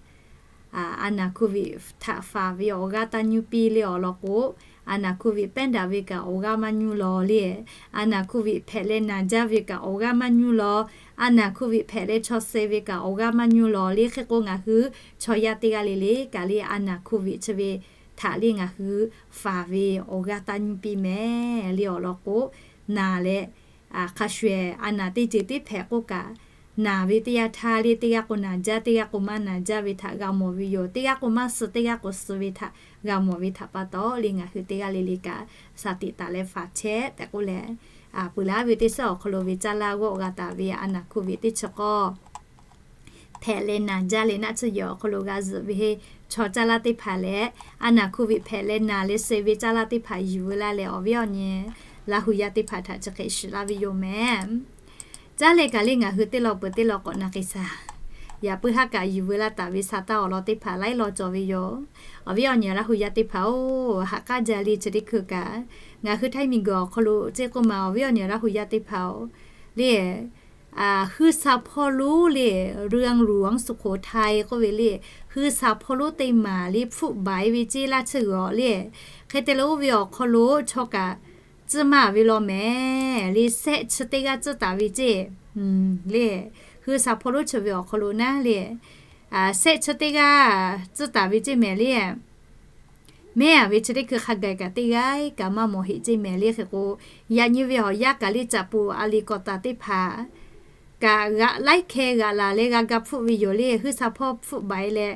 a naˍ hkoˇ viꞈ htaꞈ faˍ ve awˬ g'aˇ taˇ nyuˇ piˇ le awˬ lawn k'o, a naˍ hkoˇ viꞈ pehˉ daꞈ ve kaꞈ awˬ g'aˇ maˇ nyuˇ law le. A naˍ hkoˇ viꞈ hpehꞈ leh naˬ jaˇ ve kaꞈ awˬ g'aˇ maˇ nyuˇ law. A naˍ hkoˇ viꞈ hpehꞈ leh chaw suh ve kaꞈ awˬ g'aˇ maˇ nyuˇ law le. Hk'e k'o ngaˬ hui chaw yaˇ teˇ g'aˇ le le kaꞈ le a naˍ hkoˇ viꞈ chi ve htaꞈ le ngaˬ hui faˍ ve awˬ g'aˇ taˇ nyuˇ piˇ mehˍ le awˬ lawn k'o, naˬ leh hk'a shuˍ shuˍ a naˍ teˇ ceuˬ teˇ hpehꞈ k'oˆ kaꞈ, naˬ ve teˇ yanˇ htaˇ le teˇ g'aˇ k'o naˬ jaˇ, teˇ g'aˇ k'o maˇ naˬ jaˇ ve htaꞈ g'a mawˬ ve yoˬ. Teˇ g'aˇ k'o maˇ suh, teˇ g'aˇ k'o suh ve htaꞈ g'a mawˬ ve htaꞈ pa taw le ngaˬ hui teˇ g'aˇ le le kaꞈ shaˍ tiꞈ taˍ leh faˍ chehˇ tehꞈ k'oˆ leh, peuˬ laˬ ve teˇ suhˉ awˬ hk'aw lo ve caˇ laˇ g'awˆ g'a taˍ ve a naˍ hkoˇ viꞈ teˇ chi k'awˇ hpehꞈ leh naˬ jaˇ leh naˆ tsuhˇ yehˬ awˬ hk'aw lo g'a zuhꞈ ve chaw caˇ laˇ teˇ hpaˍ leh, a naˍ hkoˇ viꞈ hpehꞈ leh naˬ leh suh ve caˇ laˇ teˇ hpaˍ yuˬ veu laˇ leh awˬ viˉ awˬ nyi Laˇ hu yaˇ teˇ hpaˍ htaꞈ chi hk'e shiˍ laˇ ve yoˬ mehˍ. Caˉ leh kaꞈ le ngaˬ hui teˇ law peuˬ teˇ law k'awꞈ na k'ai shaˍ. Yaꞈ puiˉ haˉ kaꞈ yuˬ veu laˇ taˍ ve sa taˇ awˬ lawn teˇ hpaˍ laiˉ law cawˬ ve yoˬ. Awˬ viˉ awˬ nyi Laˇ hu yaˇ teˇ hpaˍ-oˬ, ha k'aˉ jaˇ le chi teˇ hkui kaꞈ, ngaˬ hui Htaiˇ miˬguiˬ awˬ hk'aw lo ceˇ k'oˆ ma awˬ viˉ awˬ nyi Laˇ hu yaˇ teˇ hpaˍ-oˬ, le hui sha hpawˇ lonˉ le, เมืองหลวงสุโขทัย k'oˆ ve le, hui sha hpawˇ lonˉ teˇ maˍ le hpfuhˆ baiˍ ve ceˇ laˇ tsuhˇ g'awˬ le. Hk'e te leh oˇ ve awˬ hk'aw lo chaw kaꞈ tcuhˇ maˇ ve law mehˍ le, sehˆ chi teˇ g'aˇ tcuhˇ taˍ ve ceˇ le. Hui sha hpawˇ lonˉ chi ve awˬ hk'aw lo naˉ le, shehˆ chi teˇ g'aˇ tcuhˉ taˍ ve ceˇ mehˍ le. Mehˉ a ve chi teˇ hkui hk'a gaˬ kaꞈ teˇ g'aˇ kaꞈ maˇ mawˬ heˆ ceˇ mehˍ le. Hk'e k'o, yaꞈ nyi ve awˬ yanˇ kaꞈ le caꞈ pu a le kawꞈ taˍ teˇ hpaˍ kaꞈ g'aꞈ laiˉ hkeh g'aꞈ laˬ leh g'a ga hpfuhˆ ve yoˬ le. Huiˉ sha hpawˇ hpfuhˆ baˬ e leh,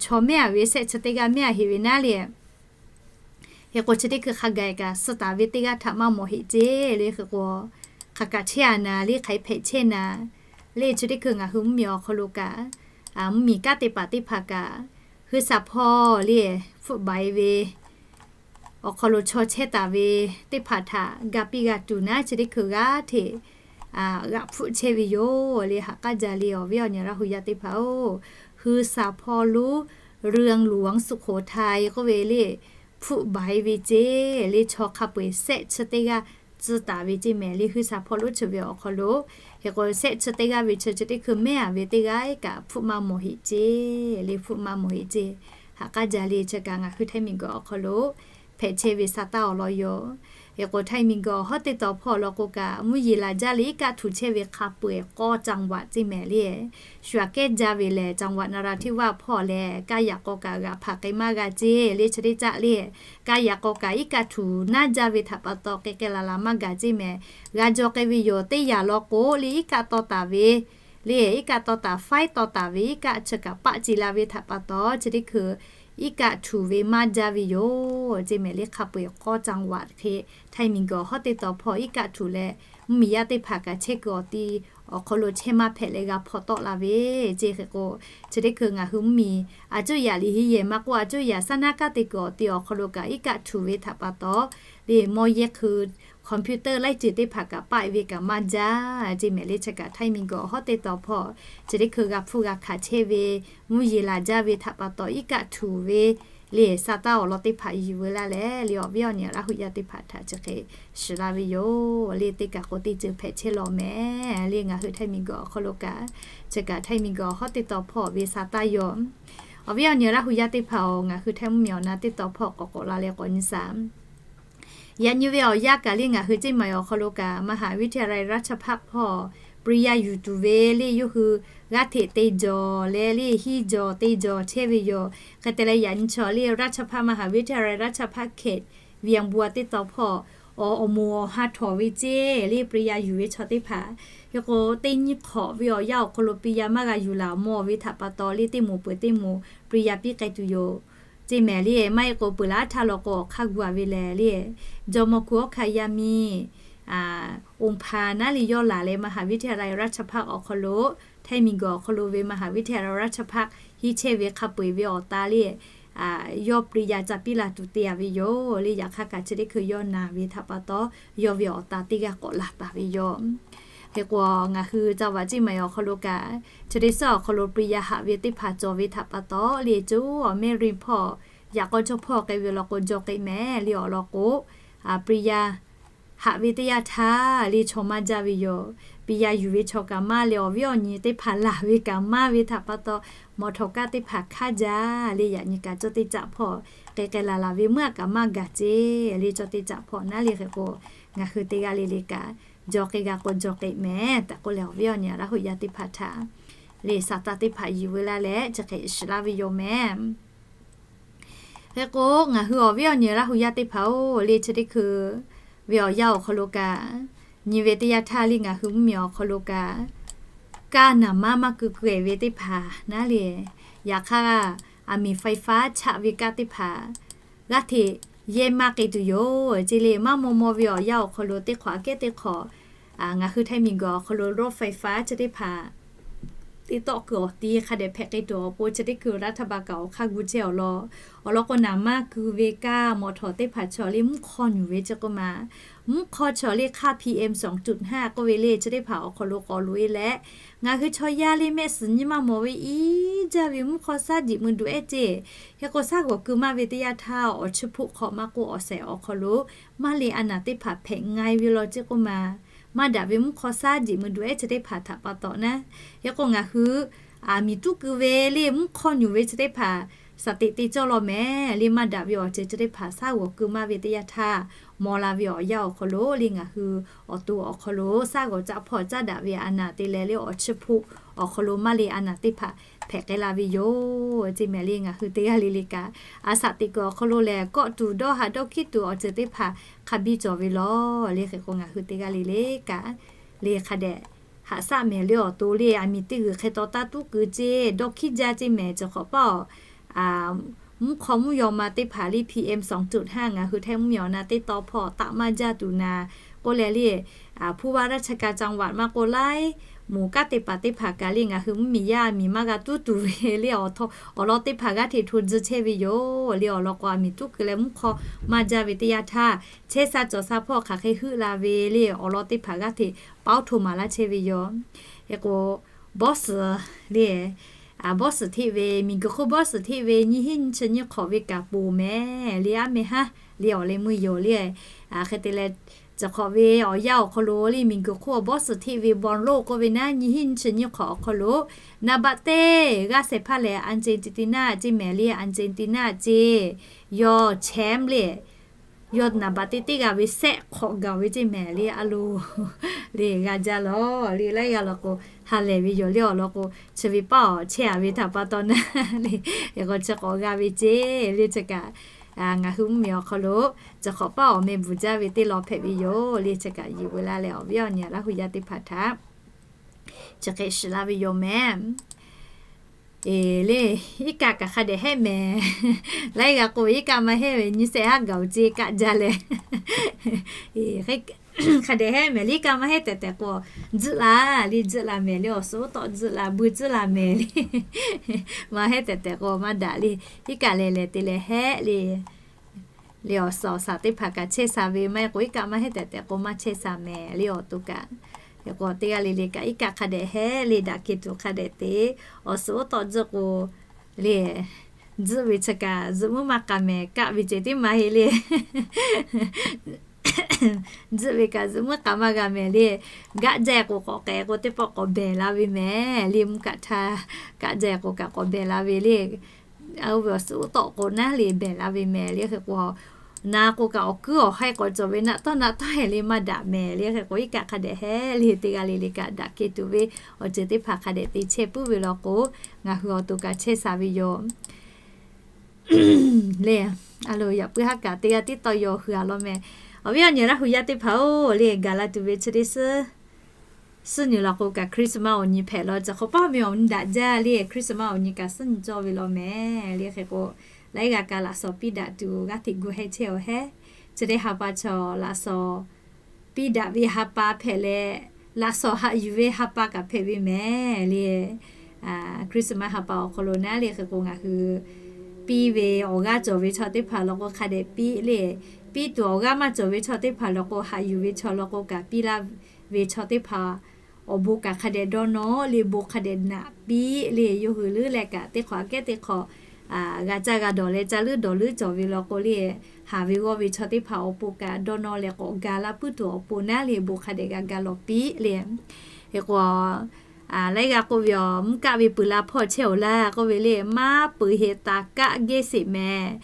chaw mehˉ a ve shehˆ chi teˇ g'aˇ mehˉ a heˆ ve naˉ le. Hk'e k'o, chi teˇ hkui hk'a gaˬ kaꞈ suh taˍ ve teˇ g'aˇ htaꞈ maˇ mawˬ heˆ ceˇ le. Hk'e k'o, hk'aˬ kaꞈ chehˇ a naˍ le, hk'aˬ hk'e hpehꞈ chehˇ naˍ le. Chi teˇ hkui ngaˬ hui mvuhˇmiˬ awˬ hk'aw lo kaꞈ, mvuhˇmiˬ kanˉ te paˍ teˇ hpaˍ kaꞈ, huiˉ sha hpawˇ le hpfuhˆ baˬ e ve awˬ hk'aw lo chaw chehˇ taˍ ve teˇ hpaˍ htaꞈ ga piˇ g'a tuˬ naˉ, chi teˇ hkui g'aˇ hteꞈ g'aꞈ hpfuhˆ chehˇ ve yoˬ le. Haꞈ k'aˉ jaˇ le, awˬ viˉ awˬ nyi Laˇ hu yaˇ teˇ hpaˍ-oˬ, huiˉ sha hpawˇ lonˉ เรืองหลวงสุโขทัย k'oˆ ve le hpfuhˆ baˬ e ve ceˇ le. Chaw hk'a peu-eˬ shehˆ chi teˇ g'aˇ tcuhˉ taˍ ve ceˇ mehˍ le. Huiˉ sha hpawˇ lonˉ chi ve awˬ hk'aw lo, hk'e k'o, shehˆ chi teˇ g'aˇ ve chi chi teˇ hkui mehˉ a ve teˇ g'aˇ kaꞈ hpfuhˆ maˇ mawˬ heˆ ceˇ le, hpfuhˆ maˇ mawˬ heˆ ceˇ. Haꞈ k'aˉ jaˇ le. Chi kaꞈ ngaˬ hui Htaiˇ miˬguiˬ awˬ hk'aw lo hpehꞈ chehˇ ve sa taˇ awˬ lawn yoˬ. Hk'e k'o, Htaiˇ miˬguiˬ awˬ hawˉ teˇ taw hpawˇ lawn k'o kaꞈ, mvuhˇ yeˬ laˬ jaˇ le iˉ kaˆ htuꞈ chehˇ ve hk'a peu-eˬ k'awˇ จังหวัด ceˇ mehˍ le. Shu aꞈ kehˉ jaˇ ve lehˬ, จังหวัดนราธิวาส hpawˇ lehˬ, kaˇ yaꞈ k'aw kaꞈ g'aꞈ hpaˍ k'ai maˇ g'a ceˇ le. Chi teˇ caˆ le, kaˇ yaꞈ k'aw kaꞈ iˉ kaˆ htuꞈ naˇ jaˇ ve htaꞈ pa taw k'ai k'ai laˬ laˬ maˇ gaˬ ceˇ mehˍ. G'a jaw k'ai ve yoˬ. Teˇ yanˇ lawn k'o le, iˉ kaˆ taw taˍ ve le, iˉ kaˆ taw taˍ, faiˉ taw taˍ ve iˉ kaˆ chi kaꞈ paˆ ce la ve htaꞈ pa taw, chi teˇ hkui iˉ kaˆ htuꞈ ve maˇ jaˇ ve yoˬ ceˇ mehˍ le. Hk'a peu-eˬ k'awˇ จังหวัด hk'e, Htaiˇ miˬguiˬ awˬ hawˉ teˇ taw hpawˇ iˉ kaˆ htuꞈ leh, mvuhˇmiˬ yaˇ teˇ hpaˍ kaꞈ chehˇ kuiˬ awˬ ti awˬ hk'aw lo chehˇ maˇ hpehꞈ leh g'a hpaw tawˆ la ve ceˇ. Hk'e k'o, chi teˇ hkui ngaˬ hui mvuhˇmiˬ a cuˇ yaꞈ liꞈ hiˉ yehˬ maˇ k'oˆ, a cuˇ yaꞈ saˉ naˉ kaˉ te kuiˬ awˬ ti awˬ hk'aw lo kaꞈ iˉ kaˆ htuꞈ ve htaꞈ pa taw le, mawˇ yehˇ hkui computer laiˉ ceuˬ teˇ hpaˍ kaꞈ paˆ ve kaꞈ maˇ jaˇ ceˇ mehˍ le. Chi kaꞈ Htaiˇ miˬguiˬ awˬ hawˉ teˇ taw hpawˇ chi teˇ hkui g'a hpfuhˆ g'a hkanˍ chehˇ ve, mvuhˇ yeˬ laˬ jaˇ ve htaꞈ pa taw iˉ kaˆ htuꞈ ve le, sa taˇ awˬ lawn teˇ hpaˍ yuˬ veu laˇ leh le, awˬ viˉ awˬ nyi Laˇ hu yaˇ teˇ hpaˍ htaꞈ chi hk'e shiˍ la ve yoˬ le. Teˇ kaˬ k'o teˇ ceuˬ hpehꞈ chehˇ law mehˍ le. Ngaˬ hui Htaiˇ miˬguiˬ awˬ hk'aw lo kaꞈ, chi kaꞈ Htaiˇ miˬguiˬ awˬ hawˉ teˇ taw hpawˇ ve sa taˇ yoˬ. Awˬ viˉ awˬ nyi Laˇ hu yaˇ teˇ hpaˍ-oˬ, ngaˬ hui Htaiˇ mvuhˇmiˬ awˬ na teˇ taw hpawˇ k'awꞈ k'awꞈ la leh k'awꞈ nyi shaˍ. Yaꞈ nyi ve awˬ yanˇ kaꞈ le ngaˬ hui ceˇ maˬ awˬ hk'aw lo kaꞈ มหาวิทยาลัยราชภัฏ hpawˇ ปริญญา yuˬ tuˬ ve le yawˇ hui g'aˇ hteꞈ te jawˬ leh le hiˇ jawˬ te jawˬ chehˇ ve yoˬ. Hk'e te leh yaꞈ nyi chaw le ราชภัฏ มหาวิทยาลัยราชภัฏเขตเวียงบัว teˇ taw hpawˇ awˬ moˍ awˬ ha htawnˍ ve ceˇ le ปริญญา yuˬ ve chaw teˇ hpaˍ. Hk'e k'o, teˇ nyiˇ hk'awꞈ ve awˬ yanˇ awˬ hk'aw lo ปริญญา maˇ g'a yuˬ laˬ mawˬ ve htaꞈ pa taw le teˇ moˍ peuˬ teˇ moˍ ปริญญา piˇ k'ai tuˬ yoˬ ceˇ mehˍ le. Maˇ heˆ k'o peuˬ laˇ htaˇ law k'o awˬ hk'aˇ gu a ve lehˬ le, jawˇmawˇ hkui awˉ hkanˇ yaˇ miˇ องค์พา naˉ le yawˇ laˬ leh มหาวิทยาลัยราชภัฏ awˬ hk'aw lo, Htaiˇ miˬguiˬ awˬ hk'aw lo ve มหาวิทยาลัยราชภัฏ hiˉ chehˇ ve hk'a peu-eˬ ve awˬ ta le, yawˇ ปริญญา ca piˇ la tuˬ te a ve yoˬ le. Yaꞈ hk'aˇ kaꞈ chi teˇ hkui yawˇ naˬ ve htaꞈ pa taw, yawˇ ve awˬ ta teˇ g'aˇ k'awꞈ laˬ taˍ ve yoˬ. Hk'e k'o, ngaˬ hui จังหวัด ceˇ maˬ awˬ hk'aw lo kaꞈ, chi teˇ suhˉ awˬ hk'aw lo ปริญญา haꞈ ve teˇ hpaˍ cawˬ ve htaꞈ pa taw le, coˇ awˬ mehˆ ri hpawˇ yaꞈ k'aw cawˇ hpawˇ k'ai ve law k'o jaw k'ai mehˍ le. Awˬ lawn k'o, ปริญญา haꞈ ve teˇ yanˇ htaˇ le chaw maˇ jaˇ ve yoˬ. ปริญญา yuˬ ve chaw kaꞈ maˇ leh awˬ viˉ awˬ nyi teˇ hpaˍ laˬ ve kaꞈ maˇ ve htaꞈ pa taw, mawˬ htawꞈ kaˇ teˇ hpaˍ hk'aˇ jaˇ le. Yaꞈ nyi kaꞈ cawˇ teˇ caˆ hpawˇ k'ai k'ai laˬ laˬ ve meuˇ a kaꞈ maˇ gaˬ ceˇ le. Cawˇ teˇ caˆ hpawˇ naˉ le. Hk'e k'o, ngaˬ hui teˇ g'aˇ le le kaꞈ jaw k'ai g'a k'o jaw k'ai mehˍ tehꞈ k'oˆ leh, awˬ viˉ awˬ nyi Laˇ hu yaˇ teˇ hpaˍ htaꞈ le sa taˇ teˇ hpaˍ yuˬ veu laˇ leh chi hk'e shiˍ laˇ ve yoˬ mehˍ. Hk'e k'o, ngaˬ hui awˬ viˉ awˬ nyi Laˇ hu yaˇ teˇ hpaˍ-oˬ le, chi teˇ hkui ve awˬ yanˇ awˬ hk'aw lo kaꞈ, nyi ve teˇ yanˇ htaˇ le ngaˬ hui mvuhˇmiˬ awˬ hk'aw lo kaꞈ, kaˇ naˍ manˇ maˇ keu keu-eˬ ve teˇ hpaˍ naˉ le. Yaꞈ hk'aˇ, aˬ miˍ ไฟฟ้า chaꞈ ve kaˇ teˇ hpaˍ g'aˇ hteꞈ yehˇ maˇ k'ai tuˬ yoˬ ceˇ le. Maˇ maw maw ve awˬ yanˇ awˬ hk'aw lo teˇ hk'awꞈ aꞈ kehˉ teˇ hk'awꞈ ngaˬ hui Htaiˇ miˬguiˬ awˬ hk'aw lo รถไฟฟ้า chi teˇ hpaˍ teˇ tawˆ keu awˬ ti hk'a dehꞈ hpehꞈ k'ai tuˬ awˬ pon chi teˇ hkui รัฐบาล kaꞈ awˬ hk'aˇ gu chehˇ awˬ lawn, awˬ lawn k'o naˍ manˇ keu ve kaˇ mawˬ htawꞈ teˇ hpaˍ chaw le mvuhˇ hk'aw nyuˬ ve chi k'oˆ ma, mvuhˇ hk'aw chaw le hk'aˇ PM สองจุดห้า k'oˆ ve le chi teˇ hpaˍ awˬ hk'aw lo k'awꞈ loꞈ e leh, ngaˬ hui chaw yaˇ le mehˆ suhˍ nyi maˇ mawˬ ve iˉ jaˇ ve mvuhˇ hk'aw shaˉ jeꞈ mui duꞈ ehˉ ceˇ. Hk'e k'o, shaˉ g'awˬ keu maˇ ve teˇ yanˇ htaˇ, awˬ chiˇ hpoˆ hk'aw maˇ k'oˆ, awˬ shehˍ awˬ hk'aw lo maˇ le a naˍ teˇ hpaˍ hpehꞈ nga e ve law ceˇ k'oˆ ma, maˇ daꞈ ve mvuhˇ hk'aw shaˉ jeꞈ mui duꞈ ehˉ chi teˇ hpaˍ htaꞈ pa taw naˉ. Hk'e k'o, ngaˬ hui aˬ miˍ tuˉ keu ve le mvuhˇ hk'aw nyuˬ ve chi teˇ hpaˍ shaˍ teꞈ te cawˇ law mehˍ le. Maˇ daꞈ ve awˬ ceuˬ chi teˇ hpaˍ shaˉ g'awˬ keu maˇ ve teˇ yanˇ htaˇ, maw la ve awˬ yanˇ awˬ hk'aw lo le ngaˬ hui awˬ to awˬ hk'aw lo shaˉ g'awˬ caˆ hpawˇ caˇ daꞈ ve a naˍ te leh le awˬ chiˇ hpoˆ awˬ hk'aw lo maˇ le a naˍ teˇ hpaˍ hpehꞈ k'ai la ve yoˬ. Ceˇ mehˍ le ngaˬ hui teˇ g'aˇ le le kaꞈ, a shaꞈ teꞈ kuiˬ awˬ hk'aw lo lehˬ, kawˆ tuˬ dawˇ haˍ dawˇ hkiˉ tuˬ awˬ ceuˬ teˇ hpaˍ hk'a biˇ cawˬ ve lawˬ le. Hk'e k'o ngaˬ hui teˇ g'aˇ le le kaꞈ, le hk'a dehꞈ haꞈ shaˆ mehˍ le awˬ to le, aˬ miˍ teˇ g'uiˬ hk'e taw taˇ tuˉ keu ceˇ, dawˇ hkiˉ jaˇ ceˇ mehˍ. Chi hk'awꞈ paˇ awˬ mvuhˇ hk'aw mvuhˇ yaw ma teˇ hpaˍ le P M sawˍ tuꞈ haˇ ngaˬ hui Htaiˇ mvuhˇ miˬ awˬ na teˇ taw hpawˇ taˆ maˇ jaˇ tuˬ na k'oˆ leh le, ผู้ว่าราชการจังหวัด maˇ k'oˆ laiˉ, moˍ kaˉ teˇ hpaˍ teˇ hpaˍ kaꞈ le ngaˬ hui mvuhˇ miˬ yaˇ miˬ maˇ g'a tuˉ tuˬ ve le awˬ htaw awˬ lawn teˇ hpaˍ g'aˇ hteꞈ hto tcuh chehˇ ve yoˬ. Le awˬ lawn k'o aˬ miˍ tuˉ keu leh mvuhˇ hk'aw maˇ jaˇ ve teˇ yanˇ htaˇ, chehˇ sha cawˬ sha hpawˇ hk'aˬ hk'e heuˆ la ve le awˬ lawn teˇ hpaˍ g'aˇ hteꞈ paoˉ hto maˍ laˇ chehˇ ve yoˬ. Hk'e k'o, bawˇ suhˍ le, bawˇ suhˍ hteˆ ve, miˬ guiˬ hk'oˆ bawˇ suhˍ hteˆ ve nyiˇ hinˉ nyiˇ chi nyiˇ hk'awꞈ ve kaꞈ ponˬ mehˍ le, aˉ meh haˉ le awˬ leh meuˇ yoˬ le. Hk'e te leh, chi hk'awꞈ ve awˬ yanˇ awˬ hk'aw lo le miˬ guiˬ hk'oˆ bawˇ suhˍ hteˆ ve บอลโลก k'oˆ ve naˉ nyiˇ hinˉ nyiˇ chi nyiˇ hk'awꞈ awˬ hk'aw lo นัมเบอร์ teˇ g'aˇ shehˍ hpaˇ lehˬ อาร์เจนตินา ceˇ mehˍ le, อาร์เจนตินา ceˇ yawˇ แชมป์ le, yawˇ นัมเบอร์ teˇ teˇ g'a ve sehˆ hk'awꞈ gaˬ ve ceˇ mehˍ le a lo le g'a jaˇ lawˬ le. Laiˉ g'aˇ law k'o, ha lehˬ ve yoˬ le awˬ lawn k'o, chi ve paˇ awˬ chehˇ a ve htaꞈ pa taw naˉ le, hk'e k'o chi k'awꞈ g'a ve ceˇ le. Chi kaꞈ ngaˬ hui mvuhˇ miˬ awˬ hk'aw lo chi hk'awꞈ paˇ awˬ meh bvuhˬ jaˇ ve teˇ lawn hpehꞈ ve yoˬ le. Chi kaꞈ yiˬ veu laˇ leh awˬ viˉ awˬ nyi Laˇ hu yaˇ teˇ hpaˍ htaꞈ chi hk'e shiˍ laˇ ve yoˬ mehˍ. Eˬ le, iˉ kaˆ kaꞈ hk'a dehꞈ hehˆ mehˍ. Laiˉ g'aˇ k'oˆ ve iˉ kaˆ maˇ hehˆ ve nyi shehˆ haˉ gaˬ-oˬ ceˇ kaˆ jaˇ leh, hk'a dehꞈ hehˆ mehˍ le iˉ kaˆ maˇ hehˆ tehꞈ tehꞈ k'o, tzuhˆ la le, tzuhˆ la mehˍ le awˬ suhˍ oˉ tawˆ tzuhˆ la, bui tzuhˆ la mehˍ le. Maˇ hehˆ tehꞈ tehꞈ k'o maˇ daꞈ le, iˉ kaˆ lehˬ lehˬ te leh hehˆ le. Le awˬ suhˍ awˬ shaˍ teˇ hpaˍ kaꞈ chehˇ sha ve maˇ heˆ k'o, iˉ kaˆ maˇ hehˆ tehꞈ tehꞈ k'o maˇ chehˇ sha mehˍ le awˬ to kaꞈ. Hk'e k'o teˇ g'aˇ le le kaꞈ iˉ kaˆ hk'a dehꞈ hehˆ le daꞈ kehˬ tuˬ hk'a dehꞈ te, awˬ suhˍ oˉ tawˆ tzuhˆ k'o le, tzuhˆ ve chi kaꞈ zuhꞈ muiˉ maˇ k'a mehˍ kaˆ ve ceh tiˉ maˇ heˆ le. Tzuhˆ ve kaꞈ zuhꞈ muiˉ k'a maˇ g'a mehˍ le. Gaˆ jaˇ k'o k'awꞈ k'ehꞈ k'o teˇ pawˆ k'awꞈ behˬ la ve mehˍ le. Mvuhˇ kaꞈ htaˇ kaˆ jaˇ k'o kaꞈ k'awꞈ behˬ la ve le. Oˇ ve awˬ suhˍ oˉ tawˆ k'o naˉ le behˬ la ve mehˍ le. Hk'e k'o, na k'o kaꞈ awˬ kuiˉ awˬ haiˇ k'awꞈ cawˬ ve naˆ tawˇ naˆ tawˇ hehˍ le maˇ daꞈ mehˍ le. Hk'e k'o iˉ kaˆ hk'a dehꞈ hehˆ le teˇ g'aˇ le le kaꞈ daꞈ kehˬ tuˬ ve awˬ ceuˬ teˇ hpaˍ hk'a dehꞈ te chehˇ puiˉ ve law k'o, ngaˬ hui awˬ to kaꞈ chehˇ sha ve yoˬ. Le, a lo yaꞈ puiˉ haˉ kaꞈ teˇ g'aˇ tiˉ tawˇ yaw hui a law mehˍ. Awˬ viˉ awˬ nyi Laˇ hu yaˇ teˇ hpaˍ-oˬ le, gaˬ la tuˬ ve chi teˇ suhˉ suhˉ nyi law k'o kaꞈ Christmas awˬ nyi hpehꞈ law. Chi hk'awꞈ paˇ ve awˬ nyi daꞈ jaˇ le, Christmas awˬ nyi kaꞈ suhˉ nyi cawˇ ve law mehˍ le. Hk'e k'o, laiˉ g'aˇ kaꞈ laꞈ shawnˍ piˇ daꞈ tuˬ g'aˇ hteꞈ gu heh chehˇ-oˬ hehˉ. Chi teˇ ha pa chaw laꞈ shawnˍ piˇ daꞈ ve ha pa hpehꞈ leh, laꞈ shawnˍ haꞈ yuˬ ve ha pa kaꞈ hpehꞈ ve mehˍ le. Christmas ha pa awˬ hk'aw lo naˉ le hk'e k'o ngaˬ hui piˇ ve awˬ g'aˇ cawˬ ve chaw teˇ hpaˍ law k'o hk'a dehꞈ piˇ le. Piˇ tuˬ awˬ g'aˇ maˇ cawˬ ve chaw teˇ hpaˍ law k'o haꞈ yuˬ ve chaw law k'o kaꞈ piˇ laˇ ve chaw teˇ hpaˍ awˬ bon kaꞈ hk'a dehꞈ dawˇ nawˇ le, bon hk'a dehꞈ naꞈ piˇ le. Yawˇ hui leuˉ leh kaꞈ teˇ hk'awꞈ aꞈ kehˉ teˇ hk'awꞈ g'a caˇ g'a dawˬ leh caˇ leuˉ dawˬ leuˉ cawˬ ve law k'o le, haˍ ve g'awˇ ve chaw teˇ hpaˍ awˬ pon kaꞈ dawˇ nawˇ leh k'awꞈ ga laˇ puiˉ tuˬ awˬ pon naˉ le bon hk'a dehꞈ g'a ga lawˬ piˇ le. Hk'e k'o, laiˉ g'aˇ k'oˆ ve, awˬ mvuhˇ kaˆ ve peuˬ la hpawˇ chehˇ-oˬ laˇ k'oˆ ve le, maˇ peuˬ heꞈ taˍ kaˆ gehˇ sheˍ mehˍ.